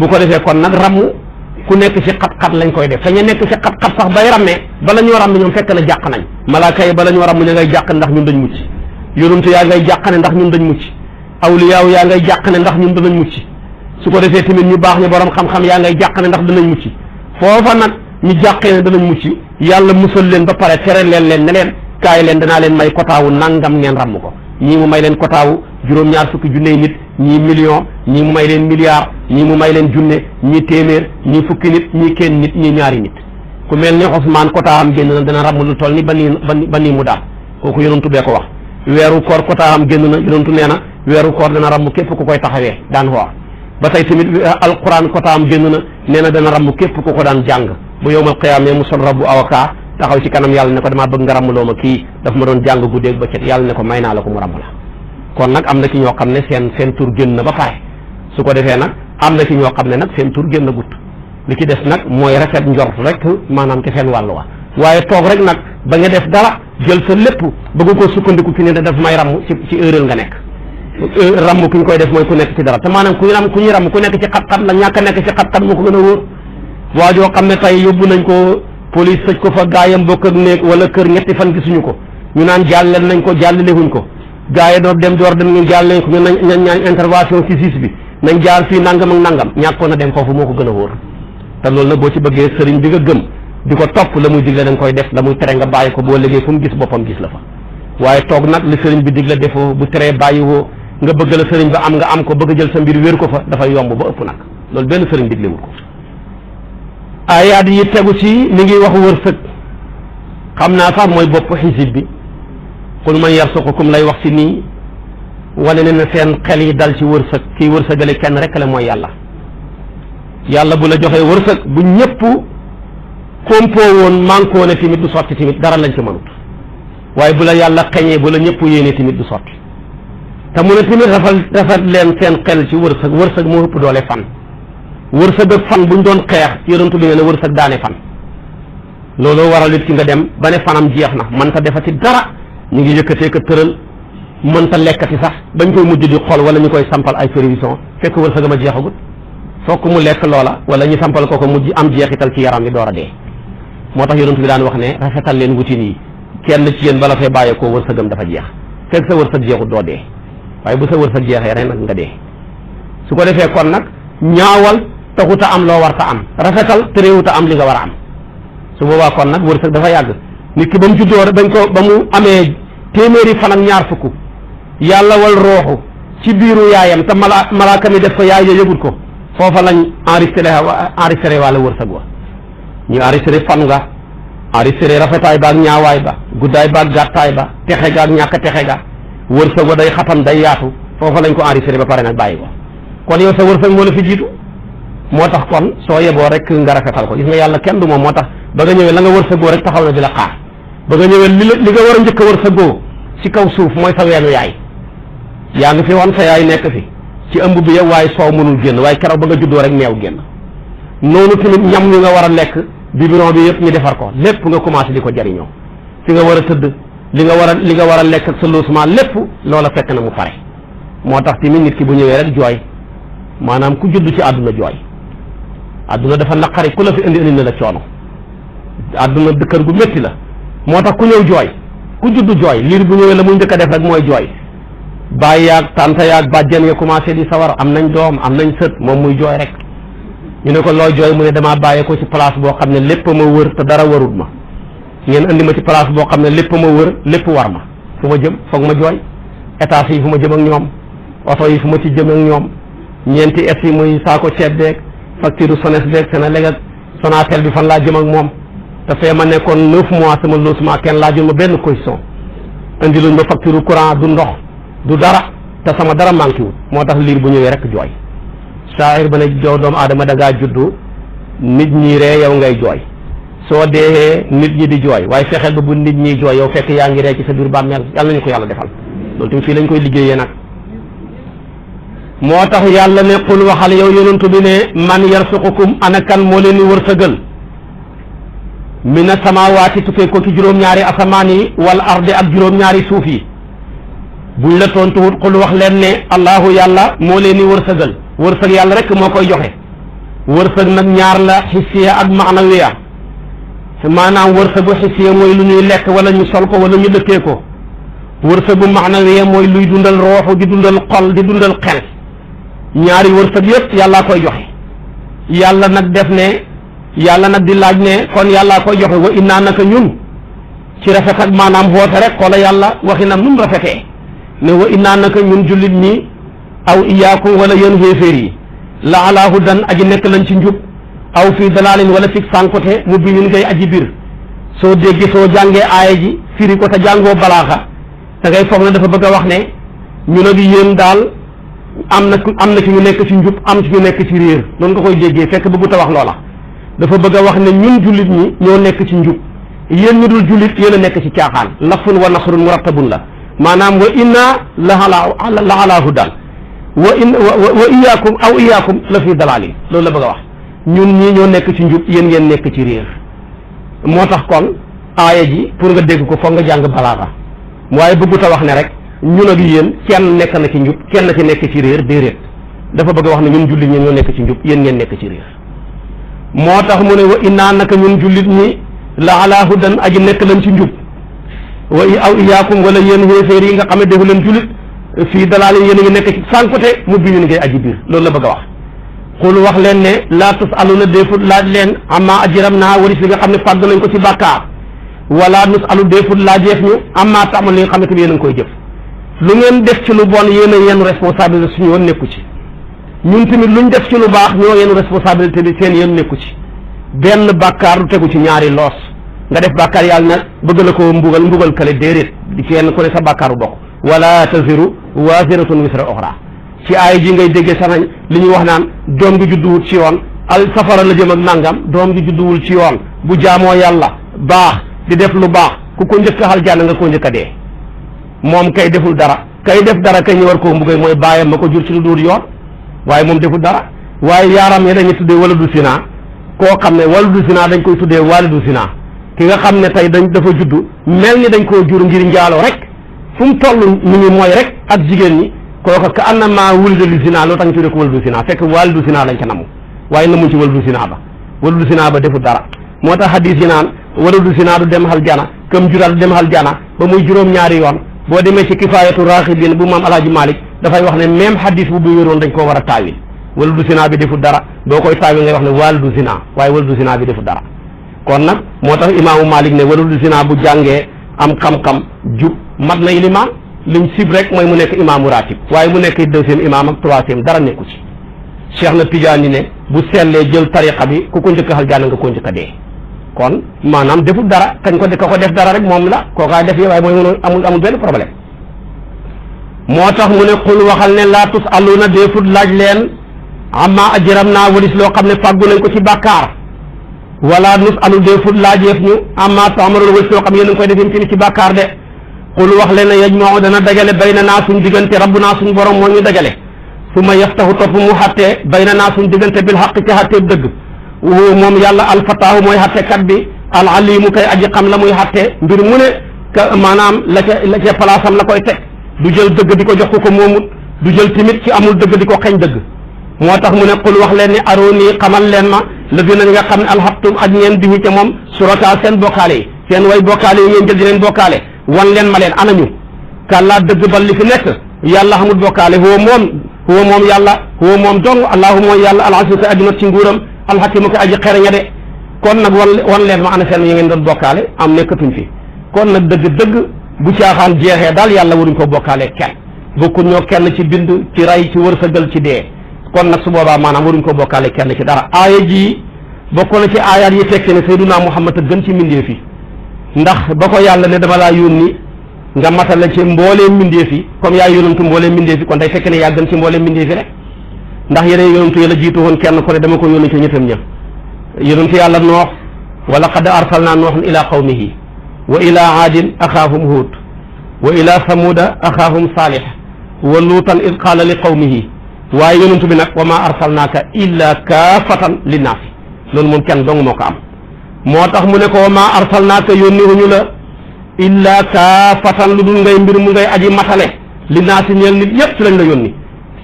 bu ko defee kon nag ramm ku nekk ci xat-xat lañ koy def te ñu nekk ci xat-xat sax bay rammee bala ñoo ramm ñoom fekk na jàq nañ malaaka yi bala ñoo ramm ña ngay jàq ndax ñun dañ mucc yonent yaa ngay jàq ne ndax ñun dañ mucc awliyaaw yaa ngay jàq ne ndax ñun danañ mucc su ko defee tamit ñu baax ñu borom xam-xam yaa ngay jàq ne ndax danañ mucc foofa nag ñu jàqee ne danañ mucc yàlla musal leen ba pare tere leen ne leen kaay leen danaa leen may kotaawu nangam ngeen ramm ko ñii mu may leen kotaawu juróom-ñaar fukki junney nit ñii million ñii mu may leen milliard ñii mu may leen junne ñii téeméer ñii fukki nit ñii kenn nit ñii ñaari nit ku mel ni Ousmane kotaam génn na dana ramm lu toll ni ba nii mu daal kooku yonentu bee ko wax weeru koor kotaam génn na yonentu nee na weeru koor dana ramm képp ku koy taxawee daan xoor ba tey tamit alquran kotaam génn na nee na dana ramm képp ku ko daan jàng bu yowmal qiyaamee mu sol rabbu avocat taxaw ci kanam yàlla ne ko damaa bëgg nga ramm loo ma kii daf ma doon jàng guddeeg bëccëg yàlla ne ko may naa la ko mu ramm la kon nag am na ci ñoo xam ne seen tur génn na ba pare su ko defee nag am na ci ñoo xam ne nag seen tur génn gut li ci des nag mooy rafet njort rek maanaam ci seen wàllu wa waaye toog rek nag ba nga def dara jël sa lépp bëgg koo sukkandiku ci ne daf may ramm ci erreur nga nekk ramm ku ñu koy def mooy ku nekk ci dara te maanaam ku ñuy ramm ku nekk ci xat-xat la ñàkk a nekk ci xat-xat moo ko gën a wóor waa joo xam ne tey yóbbu nañ ko police sëj ko fa gaayam bokk ak néeg wala kër ñetti fan gisuñu ko ñu naan jàllale nañ ko jàllalewuñ ko gaa yi door dem ñu jàllale ko ñu nañ ñaan intervention ci siis bi nañ jaar fii nangam ak nangam ñàkkoon a dem foofu moo ko gën a wóor te loolu nag boo ci bëggee sëriñ bi nga gëm di ko topp la muy digle da nga koy def la muy tere nga bàyyi ko boo liggéey fu mu gis boppam gis la fa waaye toog nag li sëriñ bi digle defoo bu teree bàyyi woo nga bëgg la sëriñ ba am nga am ko bëgg jël sa mbir wér ko fa dafay yomb ba ëpp nag loolu benn sëriñ diglewul ko ayaat yi tegu ci mi ngi wax wërsëg xam naa sax mooy bopp xisib bi qul man yarsuqukum lay wax ci nii wane ne na seen xel yi dal ci wërsëg kii wërsëgale kenn rek la mooy yàlla bu la joxee wërsëg bu ñëpp kompoo woon mànkoo ne tamit du sotti tamit dara lañ ci mënut waaye bu la yàlla xeñee bu la ñëpp yéene tamit du sotti te mu ne tamit rafet leen seen xel ci wërsëg moo ëpp doole fan wërsëg ak fan buñ doon xeex yonentu bi ne wërsëg daane fan looloo waral it ki nga dem ba ne fanam jeex na mënta defati dara ñu ngi yëkkatee ko tëral mënta lekkati sax bañ koy mujj di xool wala ñu koy sampal ay prévision fekk wërsëgam a jeexagut fokk mu lekk loola wala ñu sampal ko mujj am jeexital ci yaram bi door a dee moo tax yonent bi daan wax ne rafetal leen wutin yi kenn ci yéen bala fee bàyyeekoo wërsëgam dafa jeex fekk sa wërsëg jeexut doo dee waaye bu sa wërsëg jeexee ren nag nga dee su ko defee kon nag ñaawal taxuta am loo war ta am rafetal tereewuta am li nga war a am su boobaa kon nag wërsëg dafa yàgg nit ki ba mu juddoo bañ ko ba mu amee téeméeri fan ak ñaar fukk yàlla wal rooxu ci biiru yaayam te malaaka mi def ko yaay ya yëgut ko foofa lañ enregistré wàlla wërsëg wa ñu enregistré fan nga enregistré rafetaay ba ak ñaawaay ba guddaay ba ak gàttaay ba texe ga ak ñàkk texe ga wërsëg wa day xatam day yaatu foofa lañ ko enregistré ba pare nag bàyyi ko kon yow sa wërsëg moo la fi jiitu moo tax kon soo yeboo rek nga rafetal ko gis nga yàlla kenn du moom moo tax ba nga ñëwee la nga wërsëgoo rek taxaw na di la xaar ba nga ñëwee li nga war a njëkk a wërsëgoo ci kaw suuf mooy sa weenu yaay yaa ngi fi woon sa yaay nekk fi ci ëmb bi yow waaye soow mënul génn waaye keroog ba nga juddoo rek meew génn noonu tamit ñam yu nga war a lekk biberon bi yëpp ñu defar ko lépp nga commencé di ko jariñoo fi nga war a tëdd li nga war a lekk ak sa logement lépp loola fekk na mu pare moo tax tamit nit ki bu ñëwee rek jooy maanaam ku judd ci àdduna jooy àdduna dafa naqari ku la fi indi na la coono àdduna dëkkër gu métti la moo tax ku ñëw jooy ku judd jooy liir bu ñëwee la muy njëkk a def rek mooy jooy bàyyi yaag tànta yaag bàjjen ya commencé di sawar am nañ doom am nañ sët moom muy jooy rek ñu ne ko looy jooy mu ne damaa bàyyee ko ci place boo xam ne lépp ma wër te dara warut ma ngeen indi ma ci place boo xam ne lépp ma wër lépp war ma fu ma jëm foog ma jooy étage yi fu ma jëm ak ñoom oto yi fu ma ci jëm ak ñoom ñeenti es yi muy saako ceeb beeg facture SONES beeg Senelec ak Sonatel bi fan laa jëm ak moom te fee ma nekkoon 9 mois sama logement kenn laajul ma benn caution indi luñ ma facture courant du ndox du dara te sama dara manqué wut moo tax liir bu ñëwee rek jooy saahir ba ne jow doomu aadama da ngaa juddu nit ñi ree yow ngay jooy soo dee nit ñi di jooy waaye fexeel ba bu nit ñi jooy yow fekk yaa ngi ree ci sa biir bàmmeel yàlla nañu ko yàlla defal loolu tamit fii lañ koy liggéeyee nag moo tax yàlla ne qul waxal yow yonentu bi ne man yarsuqukum ana kan moo leen di wërsëgal mina samaawaati tukkee ko ci juróom-ñaari asamaan yi wal ardi ak juróom-ñaari suuf yi buñ la tontuwut qul wax leen ne allahu yàlla moo leen di wërsëgal wërsëg yàlla rek moo koy joxe wërsëg nag ñaar la xissiya ak maanawiya maanaam wërsëgu xissiya mooy lu ñuy lekk wala ñu sol ko wala ñu dëkkee ko wërsëgu maanawiya mooy luy dundal rooxu di dundal xol di dundal xel ñaari wërsëg yëpp yàllaa koy joxe yàlla nag def ne yàlla nag di laaj ne kon yàllaa koy joxe wa innaa naka ñun ci rafet ak maanaam woote rek xoola yàlla waxi nam num rafetee ne wa innaa naka ñun jullit ñi aw iyaakum wala yéen xéeféer yi la alaa hudan aji nekk lañ ci njub aw fii dalaalin wala fig sànkote mu bi ñun ngay aji biir soo déggi soo jàngee aaya ji firi ko te jàngoo balaaxa da ngay foog ne dafa bëgg a wax ne ñu ne di yéen daal am na ci ñu nekk ci njub am ci ñu nekk ci réer noonu nga koy déggee fekk bëggut a wax loola dafa bëgg a wax ne ñun jullit ñi ñoo nekk ci njub yéen ñu dul jullit yéen a nekk ci caaxaan lafun wa nasrun murattabun la maanaam wa inna la ala hudan wa iyaakum aw iyaakum la fi dalaalin loolu la bëgg a wax ñun ñii ñoo nekk ci njub yéen ngeen nekk ci réer moo tax kon aaya ji pour nga dégg ko foog nga jàng balaaxa waaye bëggut a wax ne rek ñun ak yéen kenn nekk na ci njub kenn ci nekk ci réer déedéet dafa bëgg a wax ne ñun jullit ñi ñoo nekk ci njub yéen ngeen nekk ci réer moo tax mu ne wa innaa naka ñun jullit ñi la ala hudan aji nekk lañ ci njub wa aw iyaakum wala yéen xéeféer yi nga xam ne defu leen jullit fii dalaalin yéen a ngi nekk ci sànkute mu bi ñu ngay aji biir loolu la bëgg a wax xul wax leen ne laa tusaluna déefut laaj leen amma ajram naa waris li nga xam ne fàgg nañ ko ci bàkkaar wala nusalu déefut laajeef ñu amma taamal li nga xam ne tamit yéen a ngi koy jëf lu ngeen def ci lu bon yéen a yenn responsabilité suñu yoon nekku ci ñun tamit luñ def ci lu baax ñoo yenn responsabilité bi seen yoon nekku ci benn bàkkaar du tegu ci ñaari loos nga def bàkkaar yàlla nag bëgg la ko mbugal kale déedéet di kenn ku ne sa bàkkaaru bokk wala taziru waziratun wisra uxra ci aay ji ngay déggee sanañ li ñuy wax naan doom gi judduwul ci yoon al safara la jëm ak nangam doom gi judduwul ci yoon bu jaamoo yàlla baax di def lu baax ku ko njëkk a aljanna nga ko njëkk a dee moom kay deful dara kay def dara kay ñu war koo mbugay mooy bàyyam ma ko jur ci lu dul yoon waaye moom deful dara waaye yaaram ya dañuy tuddee waladu zina koo xam ne waladu zina dañ koy tuddee walidu zina ki nga xam ne tey dafa juddu mel ni dañ koo jur ngir njaaloo rek fu mu toll ñu ngi mooy rek ak jigéen ñi kooka ka annama wulida li zina loo tax ñu tuddee ko waladu zina fekk walidu zina lañ ca namu waaye namuñ ci waladu zina ba deful dara moo tax hadis yi naan waladu zina du dem aljana comme jural du dem aljana ba muy juróom-ñaari yoon boo demee ci kifaayatu raaxibin bu maam alaaji Malik dafay wax ne même hadis bu wéroon dañ koo war a taawil waladu zina bi deful dara boo koy taawil ngay wax ne walidu zina waaye waladu zina bi deful dara kon nag moo tax imaamu Malik ne waladu zina bu jàngee am xam-xam jub mat na ilimaan liñ sib rek mooy mu nekk imaamu ratib waaye mu nekk deuxième imaam ak troisième dara nekku ci Cheikh na Tijaani ne bu sellee jël tariqa bi ku ko njëkk a aljana nga ko njëkk a dee kon maanaam deful dara kañ ko ka ko def dara rek moom la kookaay def yi waaye mooy amul benn problème moo tax mu ne xul waxal ne laa tusaluna déefut laaj leen amma ajram naa walis loo xam ne fàggu nañ ko ci bàkkaar wala nusalu déefut laajeef ñu amma taamaroon walis loo xam yéen a ngi koy def yéen ci bàkkaar de xul wax leen ne yajmau dana dajale bayna naa suñ diggante rabbunaa suñ borom moo ñu dajale su ma yaftahu topp mu xattee bayna naa suñ diggante bil xaq ci xatteeb dëgg huwa moom yàlla alfataahu mooy xattekat bi al alimu kay aji xam la muy xatte mbir mu ne maanaam la ca place am la koy teg du jël dëgg di ko jox ko moomut du jël timit ci amul dëgg di ko xeñ dëgg moo tax mu ne qul wax leen ni arooni xamal leen ma la dina nga xam ne alxaqtum ak ngeen bihi ca moom suraka seen bokkaale yi seen way bokkaale yi ngeen jël di leen bokkaale wan leen ma leen anañu kàllaa dëgg bal li fi nekk yàlla xamul bokkaale huwa moom yàlla huwa moom dong allahu mooy yàlla al-aziz ka aji not ci nguuram alxakimu ko aji xereña de kon nag wan leen ma ana seen yi ngeen doon bokkaale am nekkatuñ fi kon nag dëgg bu caaxaan jeexee daal yàlla waruñ ko bokkaale kenn bokkuñ ñoo kenn ci bind ci ray ci wërsëgal ci dee kon nag su boobaa maanaam waruñ ko bokkaale kenn ci dara aaya ji bokk na ci aayaat yi tekki ne Seydunaa Muhammad a gën ci mbindeef yi ndax ba ko yàlla ne dama laa yónni nga matale ci mbooleem mbindeef yi comme yaa yónantu mbooleem mbindeef yi kon day fekk ne yaa gën ci mbooleem mbindeef yi rek ndax yeneen yónantu yi la jiitu woon kenn ku ne dama ko yónni ci ñëppam ña yónantu yàlla noox wa laqad arsalnaa nooxan ilaa qawmihi wa ilaa aadin axaahum huud wa ilaa samuuda axaahum saalix wa luutan id qaala li qawmihi waaye yónantu bi nag wa maa arsalnaaka illaa kaafatan linnaasi loolu moom kenn dong moo ko am moo tax mu ne ko wa maa arsalnaaka yónni wuñu la illaa kaafatan lu dul ngay mbir mu ngay aji matale linnaasi ñeel nit yépp ci lañ la yónni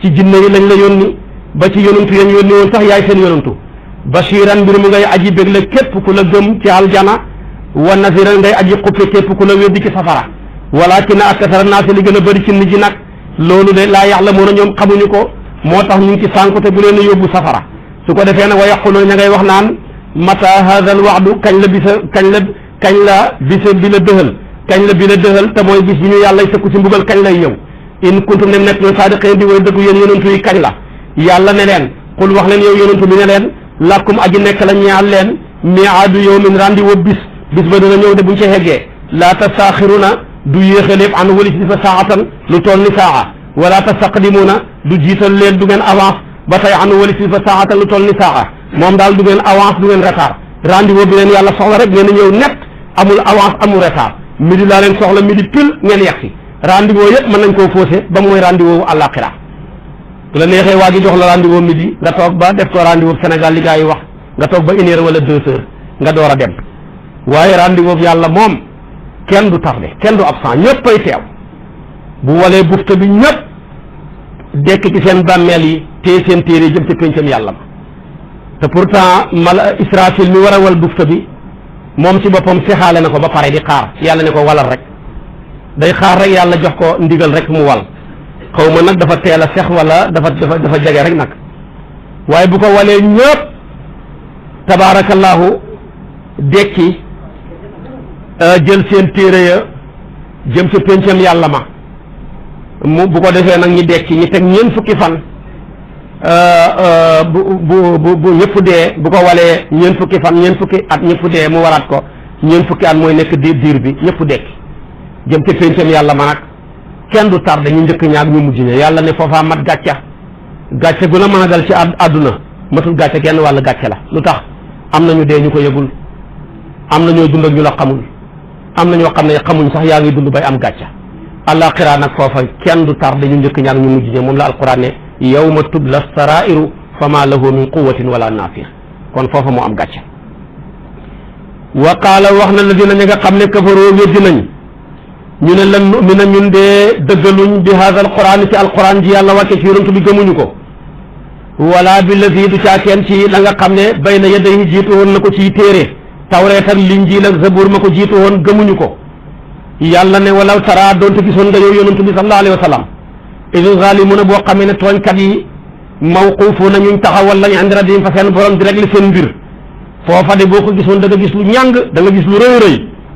ci jinne yi lañ la yónni ba ci yónantu yañ yónni woon sax yaay seen yónantu bashiran mbir mu ngay aji bégle képp ku la gëm ci aljana wa nasiran ngay aji xuppe képp ku la weddi ci safara walakin akthara naasi li gën a bëri ci nit ñi nag loolu de laa ya'lamuuna ñoom xamuñu ko moo tax ñu ngi ci sànku te bu leen yóbbu safara su ko defee nag wa yaquluuna ña ngay wax naan mata hadha al wa'du kañ la bisa bi la dëhal kañ la bi la dëhal te mooy bis bi ñu yàlla sëkku ci mbugal kañ lay ñëw in kuntum ne nekk na saadiqiin di way dëggu yéen yonantu yi kañ la yàlla ne leen xul wax leen yow yonantu bi ne leen lakkum aji nekk la ñaal leen mi'aadu yawmin rendez-vous bis ba dina ñëw de buñ ci heggee laa tastaaxiruna du yéexaleef an walis di fa saatan lu toll ni saa wala tastaqdimuuna du jiital leen du ngeen avance ba tey an walis di fa saatan lu toll ni saa moom daal du ngeen avance du ngeen retard rendez-vous bi leen yàlla soxla rek ngeen ñëw net amul avance amul retard midi laa leen soxla midi pile ngeen yegsi rendez-vous yëpp mën nañ koo faussé ba mooy rendez-vous àllaaxira bu la neexee waa ji jox la rendez-vous midi nga toog ba def ko rendez-vous Sénégal li gaa yi wax nga toog ba 1 heure wala 2 heures nga door a dem waaye rendez-vous yàlla moom kenn du tardé kenn du absent ñëpp ay teew bu walee bufta bi ñëpp dekk ci seen bàmmeel yi téye seen téere jëm ci péncam yàlla ma te pourtant mala Israfil mi war a wal bufta bi moom ci boppam sexaale na ko ba pare di xaar yàlla ne ko walal rek day xaar rek yàlla jox ko ndigal rek mu wal xaw ma nag dafa teel a sex wala dafa jege rek nag waaye bu ko walee ñëpp tabaarakallaahu dekki jël seen téere ya jëm ci péncam yàlla ma mu bu ko defee nag ñi dekki ñi teg ñeent fukki fan bu ñëpp dee bu ko walee ñeent fukki fan ñeent fukki at ñëpp dee mu waraat ko ñeent fukki at mooy nekk diir bi ñëpp dekki jëm ci péncam yàlla ma nag kenn du tardé ñu njëkk ñaag ñu mujj ña yàlla ne foofaa mat gàcca gu la mën a dal ci àdduna matul gàcca genn wàll gàcce la lu tax am na ñu dee ñu ko yëgul am na ñoo dund ak ñu la xamul am na ñoo xam ne xamuñ sax yaa ngi dund bay am gàcca àllaaxira nag foofa kenn du tardé ñu njëkk ñaag ñu mujj ña moom la alquran ne yawma tubla sarairu fa ma lahu min quwatin wala naafir kon foofa moo am gàcca wa qaala wax na ladina ñi nga xam ne kafaroo weddi nañ ñu ne lan nu'mina ñun dee dëggaluñ bi haada alquran ci alquran ji yàlla wàcce ci yonent bi gëmuñu ko wala bi lazi du caakeen ci la nga xam ne bayna yadayhi jiitu woon na ko ciy téere tawreet ak linjiil ak zabuur ma ko jiitu woon gëmuñu ko yàlla ne walaw tara doonte gisoon nga yow yonent bi sallallahu alayhi wa sallam idil zalimuna boo xamee ne tooñkat yi mawquufuuna ñuñ taxawal lañ indi rabbihim fa seen borom di régler seen mbir foofa de boo ko gisoon da nga gis lu ñàng da nga gis lu rëy rëy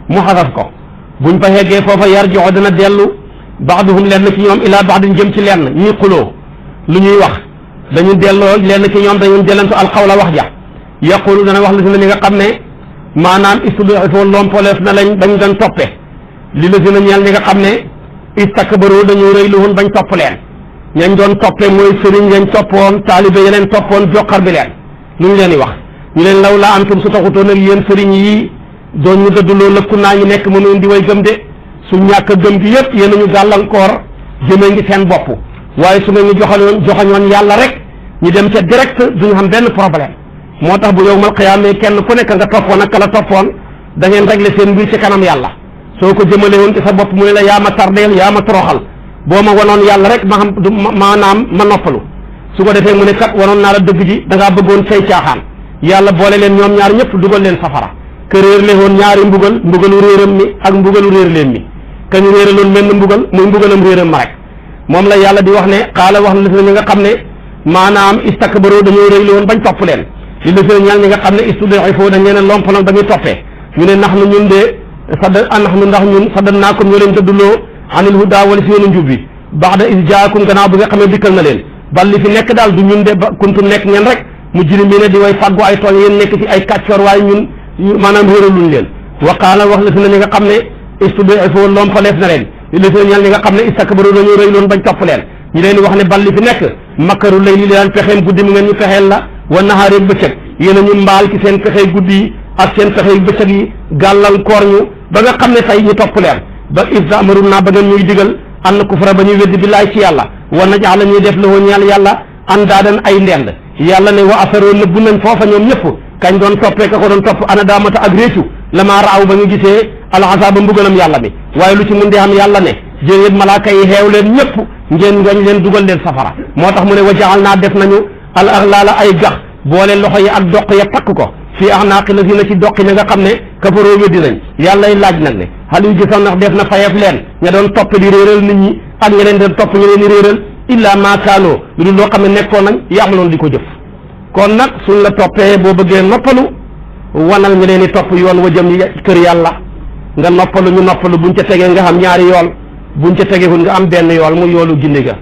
mu xasaf ko buñ fa yeggee foofa yarji'u dana dellu ba'duhum lenn ci ñoom ilaa ba'din jëm ci lenn ñuy xuloo lu ñuy wax dañu delloo lenn ci ñoom dañu dellantu alxawla wax ja yaqulu dana wax la si na ñi nga xam ne maanaam istud'ifoo lompoleef na lañ dañ doon toppe li la si na ñeel ñi nga xam ne istakbaru dañu rëy lu woon bañ topp leen ñañ doon toppe mooy sëriñ yañ toppoon taalibe ya leen toppoon joxar bi leen lu ñu leen di wax ñu leen law laa antum su taxutoon ak yéen sëriñ yi doon ñu dëdduloo lëkku naa ñu nekk mënu di way gëm de su ñàkk gëm gi yëpp yéen ñu gàllankoor jëmee ngi seen bopp waaye su ngeen ñu joxañoon yàlla rek ñu dem ca direct duñu xam benn problème moo tax bu yawmal qiyaama kenn ku nekk nga toppoon ak la toppoon da ngeen régler seen mbir ci kanam yàlla soo ko jëmale woon ci sa bopp mu ne la yaa ma tardeel yaa ma toroxal boo ma wanoon yàlla rek ma xam maanaam ma noppalu su ko defee mu ne kat wanoon naa la dëgg ji da ngaa bëggoon say caaxaan yàlla boole leen ñoom ñaar ñëpp dugal leen safara ke réer le woon ñaari mbugalu réeram mi ak mbugalu réer leen mi ka ñu réeraloon menn mbugal muy mbugalam réeram ma rek moom la yàlla di wax ne xaala wax na ñi nga xam ne maanaam istakbaru dañoo réy woon bañ topp leen li la seen ñaan ñi nga xam ne istud'ifu dañ leen a lompaloon ba ñuy toppee ñu ne nax nu ñun de nax nu ndax ñun saddannaakum ñoo leen dëdduloo anil huda wala si yoonu njub bi ba'da iz jaakum gannaaw bi nga xam ne dikkal na leen bal li fi nekk daal du ñun de ba kuntum nekk ngeen rek mujrimiina di way fàggu ay tooñ yéen nekk ci ay kàccoor waaye ñun maanaam réeraluñ leen wa qaala wax la si na ñi nga xam ne istud'ifu lompaleef na leen li la seen ñaan ñi nga xam ne istakbaru dañoo réy loon bañ topp leen ñu leen di wax ne bal li fi nekk makkaru lay li daan pexeem guddi mu ngeen ñu fexeel la wa nahaari bëccëg yéen a ñu mbaal ci seen pexey guddi yi ak seen pexey bëccëg yi gàllankoor ñu ba nga xam ne tey ñu topp leen ba istamaru naa ba ngeen ñuy digal an kufra ba ñuy weddi billaay ci yàlla wa naj'ala ñuy def la ñeel yàlla andaadan ay ndend yàlla ne wa asaroo nëbbu nañ foofa ñoom ñëpp kañ doon toppee ka ko doon topp ana daamata ak réccu lama raaw ba ñu gisee alxasaaba mbugalam yàlla bi waaye lu ci mun di am yàlla ne jërëjëf malaaka yi xeew leen ñëpp ngeen ngañ leen dugal leen safara moo tax mu ne wa jaxal naa def nañu al aglaala ay gax boole loxo yi ak doq ya takk ko fii axnaaqi lazina ci doqi ña nga xam ne kafaroo weddi nañ yàllay laaj nag ne hal yujzawna ndax def na fayef leen ña doon topp di réeral nit ñi ak ña leen doon topp ñu leen di réeral illa ma kaanoo lu dul loo xam ne nekkoon nañ yaamaloon di ko jëf kon nag suñ la toppee boo bëggee noppalu wanal ñu leen di topp yoon wa jëm kër yàlla nga noppalu ñu noppalu buñ ca tegee nga xam ñaari yool buñ ca tegewul nga am benn yool mu yoolu gindi ga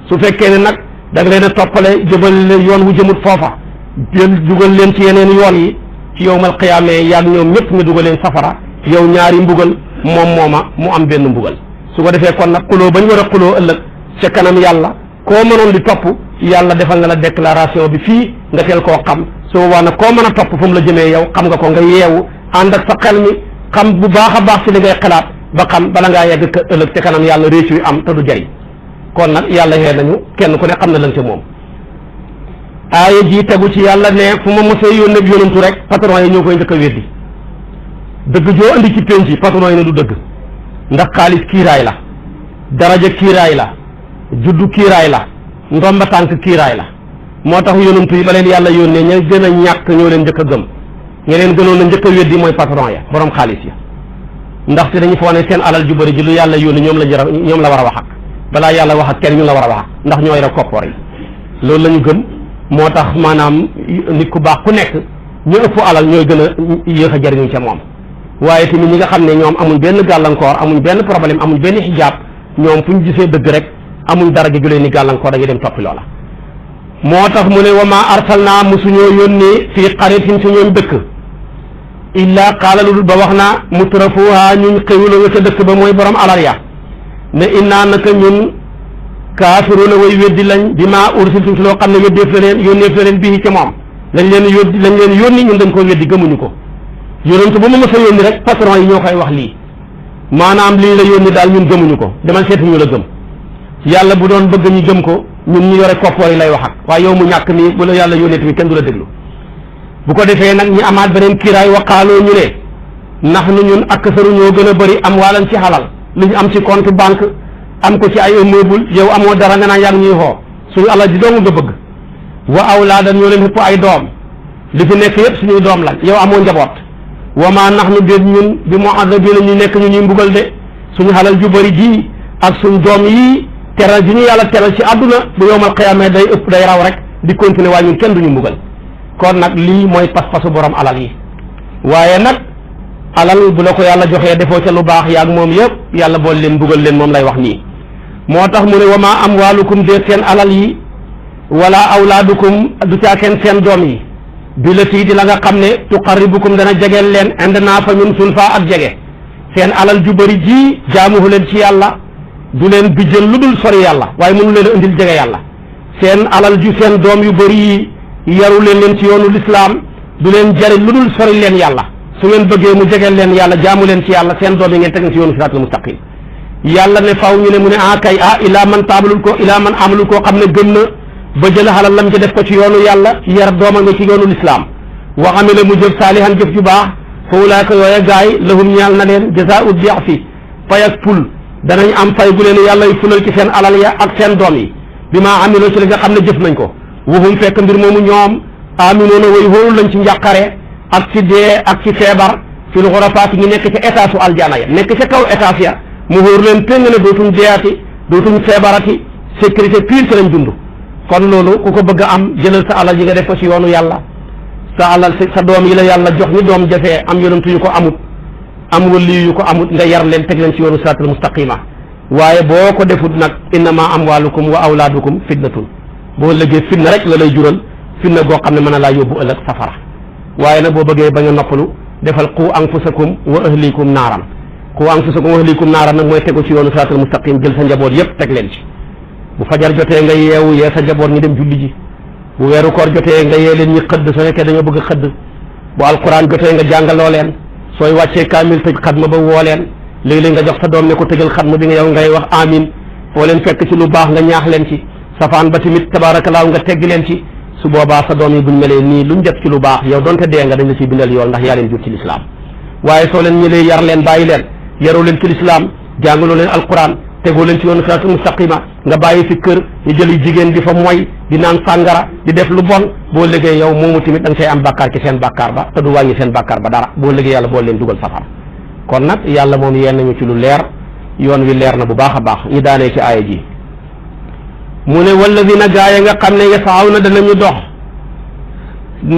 su fekkee ne nag da nga leen a toppale jëbal leen yoon wu jëmut foofa dugal leen ci yeneen yoon yi ci yowmal qiyaama yaag ñoom ñëpp nga dugal leen safara yow ñaari mbugal mooma mu am benn mbugal su ko defee kon nag xuloo bañ war a xuloo ëllëg ca kanam yàlla koo mënoon di topp yàlla defal nga la déclaration bi fii nga teel koo xam su boobaa nag koo mën a topp fu mu la jëmee yow xam nga ko nga yeewu ànd ak sa xel mi xam bu baax a baax ci li ngay xalaat ba xam bala ngaa yegg ëllëg ca kanam yàlla réccu yi am te du jëriñ kon nag yàlla yee nañu kenn ku ne xam na lan ca moom aaya ji tegu ci yàlla ne fu ma mosee yónnee yónantu rek patron yi ñoo koy njëkk a weddi dëgg joo andi ci penc yi patron yi ne du dëgg ndax xaalis kiiraay la daraja kiiraay la juddu kiiraay la ndomba tànk kiiraay la moo tax yónantu yi ba leen yàlla yónnee ña gën a ñàkk ñoo leen njëkk a gëm ña leen gënoon a njëkk a weddi mooy patron ya borom xaalis ya ndaxte dañu foog ne seen alal ju bëri ji lu yàlla yónni ñoom la war a wax ak balaa yàlla wax ak kenn ñu la war a wax ak ndax ñooy rek koppoor yi loolu la ñu gëm moo tax maanaam nit ku baax ku nekk ñu ëpp alal ñooy gën a yéex a jëriñu ca moom waaye tamit ñi nga xam ne ñoom amuñ benn gàllankoor amuñ benn problème amuñ benn xijaab ñoom fu ñu gisee dëgg rek amuñ dara gi ju leen ni gàllankoor dañuy dem toppi loola moo tax mu ne wa ma arsalnaa musuñoo yónnee fii qaryatin ci ñoom dëkk illaa qaala lu dul ba wax naa mutrafuha ñuñ xéwloo nga ca dëkk ba mooy borom alal ya ne innaa naka ñun kaafiruuna way weddi lañ bi maa ursiltum ci loo xam ne weddeef la leen yónneef la leen bii ca moom lañ leen yónni ñun dañ ko weddi gëmuñu ko yónentu ba ma mës a yónni rek patron yi ñoo koy wax lii maanaam lii la yónni daal ñun gëmuñu ko demal seeti ñu la gëm yàlla bu doon bëgg ñu gëm ko ñun ñu yore koppoor yi lay wax ak waaye yow mu ñàkk nii bu la yàlla yónnee tamit kenn du la déglu bu ko defee nag ñu amaat beneen kiiraay waqaaloo ñu ne ndax nu ñun aksaru ñoo gën a bëri am waalan ci xalal lu ñu am ci compte banque am ko ci ay immeuble yow amoo dara nga naan yaa ngi ñuy xoo suñu alal ji dong nga bëgg wa awlaadan ñoo leen ëpp ay doom li fi nekk yëpp suñuy doom lañ yow amoo njaboot wa maa nax nu déet ñun bi mu'azzabiina ñu nekk ñu ñuy mbugal de suñu xalal ju bëri ji ak suñ doom yi teral ji ñu yàlla teral ci àdduna bu yowmal qiyaama day ëpp day raw rek di continuer waaye ñun kenn duñu mbugal kon nag lii mooy pas-pasu borom alal yi waaye nag alal bu la ko yàlla joxee defoo ca lu baax yaag moom yëpp yàlla bool leen mbugal leen moom lay wax nii moo tax mu ne wa maa amwaalukum déet seen alal yi wala awlaadukum du caakeen seen doom yi bi la tii di la nga xam ne tuqarribukum dana jegeel leen indana fa ñun sun faa ak jege seen alal ju bëri ji jaamuhu leen ci yàlla du leen bijjël lu dul sori yàlla waaye mënu leen a indil jege yàlla seen alal ju seen doom yu bëri yi yaru leen ci yoonu lislaam du leen jariñ lu dul sori leen yàlla su ngeen bëggee mu jegeel leen yàlla jaamu leen ci yàlla seen doom yi ngeen teg ci yoonu siraatul mustaqim yàlla ne faw ñu ne mu ne kay ilaa man taabalul ko ilaa man amalul koo xam ne gëm na ba jël xalal lam ci def ko ci yoonu yàlla yar dooma nga ci yoonu lislaam wa amila mu jëf saalihan jëf ju baax fa ulaayka yooya gaay lahum ñeel na leen jazaa'u di'fi fay ak ful danañ am fay gu leen yàlla yu fulal ci seen alal ya ak seen doom yi bi maa amiloo ci li nga xam ne jëf nañ ko wuhum fekk mbir moomu ñoom aminoona way wóorul lañ ci njàqare ak ci dee ak ci feebar fil xurafaat ñi nekk ca étage su aljana ya nekk ca kaw étage ya mu wóor leen péng ne dootuñ deeati dootuñ feebarati sécurité pire ci lañ dund kon loolu ku ko bëgg a am jëlal sa alal yi nga def ko ci yoonu yàlla sa alal sa doom yi la yàlla jox ñi doom jafee am yonentu yu ko amut am wali yu ko amut nga yar leen teg leen ci yoonu siraatal mustaqima waaye boo ko defut nag innama amwalukum wa awlaadukum fitnatun boo lëggee fitna rek la lay jural fitna goo xam ne mën na laa yóbbu ëllëg safara waaye nag boo bëggee bañ a noppalu defal qu anfusakum wa ahlikum naaran qu anfusakum wa ahlikum naaran nag mooy tegu ci yoonu siraatal mustaqim jël sa njaboot yépp teg leen ci bu fajar jotee nga yeewu yee sa njaboot ñi dem julli ji bu weeru koor jotee nga yee leen ñi xëdd soo fekkee dañoo bëgg xëdd bu alquran jotee nga jàngaloo leen sooy wàccee kaamil tëj xatma ba woo leen léeg-léeg nga jox sa doom ne ko tëjal xatma bi nga yow ngay wax amin foo leen fekk ci lu baax nga ñaax leen ci safaan ba tamit tabaarakallaahu nga tegg leen ci su boobaa sa doom yi buñ melee nii luñ def ci lu baax yow donte dee nga dañ la ciy bindal yool ndax yaa leen jur ci lislaam waaye soo leen ñëlee yar leen bàyyi leen yaroo leen ci lislaam jàngaloo leen alquran tegoo leen ci yoonu siraatal mustaqima nga bàyyi fi kër ñu jëli jigéen di fa moy di naan sàngara di def lu bon boo liggéey yow moomu tamit da nga say am bàkkaar ci seen bàkkaar ba te du wàññi seen bàkkaar ba dara boo liggéey yàlla boo leen dugal safara kon nag yàlla moom yéen nañu ci lu leer yoon wi leer na bu baax a baax ñu daanee ci aaya ji mu ne walladina gaaya nga xam ne yasaaw na danañu dox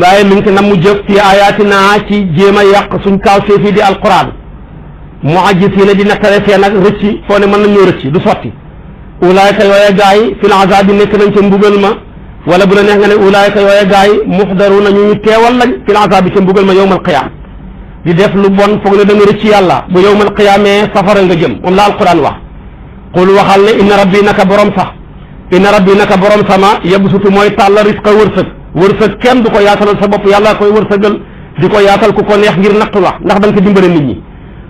waaye mi ngi ci nam mu jëf fi ayatina ci jéem a yàq suñ kaaw seefi di alquran muajjisiina di nattale seen ak rëcci foo ne mën nañoo rëcci du sotti ulaayka yooye gaay fil azaabi nekk nañ ca mbugal ma wala bu la neex nga ne ulaayka yooye gaay muxdaruuna ñu teewal lañ fil azaabi ca mbugal ma yawmal qiyaam di def lu bon foog ne da nga rëcc yàlla bu yawmal qiyaamee safara nga jëm moom la alquran wax qul waxal ne inna rabbi naka borom sax inna rabbi naka borom sama yabsutu mooy tàll risqa wërsëg kenn du ko yaatalal sa bopp yàlla koy wërsëgal di ko yaatal ku ko neex ngir nattu la ndax da nga ko dimbale nit ñi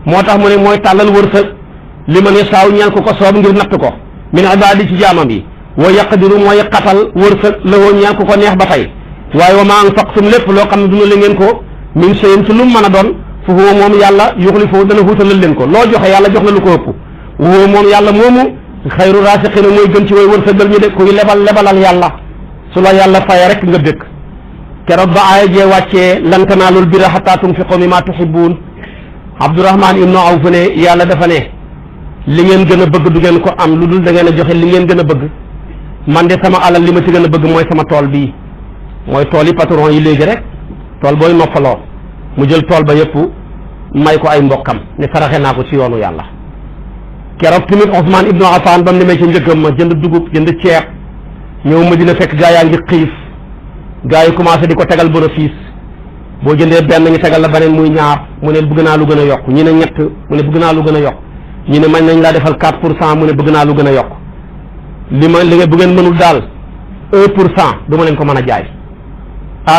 moo tax mu ne mooy tàllal wërsëg li ma ne saaw ñaan ko soob ngir natt ko min ibaadi ci jaamam yi wa yaqdiru mooy xatal wërsëg la woo ñaan ko neex ba tey waaye wa ma anfaqtum lépp loo xam ne duna la ngeen ko min shay'in ci lu mu mën a doon fu huwa moom yàlla yuxlifu dana huutalal leen ko loo joxe yàlla jox na lu ko ëpp huwa moom yàlla moomu xayru raasiqiina mooy gën ci way wërsëgal ñu de kuy lebalal yàlla su la yàlla faye rek nga dëkk keroog ba aaya jee wàccee lan tanaalul birra hattaa tunfiqu mimmaa tuhibbuun Abdurahmaan ibnu Awf ne yàlla dafa ne li ngeen gën a bëgg du ngeen ko am lu dul da ngeen a joxe li ngeen gën a bëgg man de sama alal li ma ci gën a bëgg mooy sama tool bii mooy tool yi patron yi léegi rek tool booy noppaloo mu jël tool ba yëpp may ko ay mbokkam ne saraxe naa ko ci yoonu yàlla keroog tamit Ousmane ibnu Affan ba mu demee ci njëkkam ma jënd dugub jënd ceeb ñëw ma dina fekk gaa yaa ngi xiif gaa yi commencé di ko tegal bénéfice boo jëndee benn ñu tegal la beneen muy ñaar mu ne bëgg naa lu gën a yokk ñu ne ñett mu ne bëgg naa lu gën a yokk ñu ne mañ nañ laa defal 4% mu ne bëgg naa lu gën a yokk li nga bu ngeen mënul daal 1% du ma leen ko mën a jaay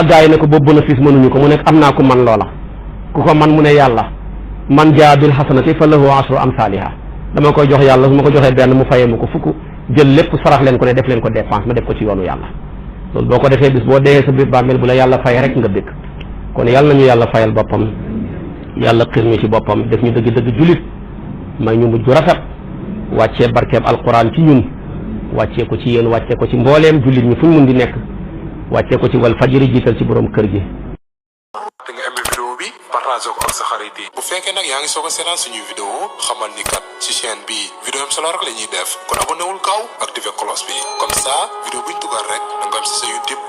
gaa yi ne ko boobu bénéfice mënuñu ko mu ne am naa ko man loola ku ko man mu ne yàlla man jaa bil hasanati fa lahu ashru amsaaliha dama koy jox yàlla su ma ko joxee benn mu fayee ma ko fukk jël lépp sarax leen ko ne def leen ko dépense ma def ko ci yoonu yàlla loolu boo ko defee bis boo dee sa biir bàmmeel bu la yàlla fay rek nga dëkk kon yàlla nañu yàlla fayal boppam yàlla xir ñu ci boppam def ñu dëgg julit may ñu mujj gu rafet wàccee barkeeb alquran ci ñun wàccee ko ci yéen wàccee ko ci mbooleem jullit ñi fu ñu mun di nekk wàccee ko ci wal fajiri jiital ci borom kër gi. te nga aimé vidéo bi partagé ko ak sa xarit yi bu fekkee nag yaa ngi soog a seetaan suñuy vidéo xamal ni kat ci chaîne bi vidéo am solo rek la ñuy def kon abonné wul gaaw activé cloche bi comme ça vidéo buñ dugal rek da nga am si sa YouTube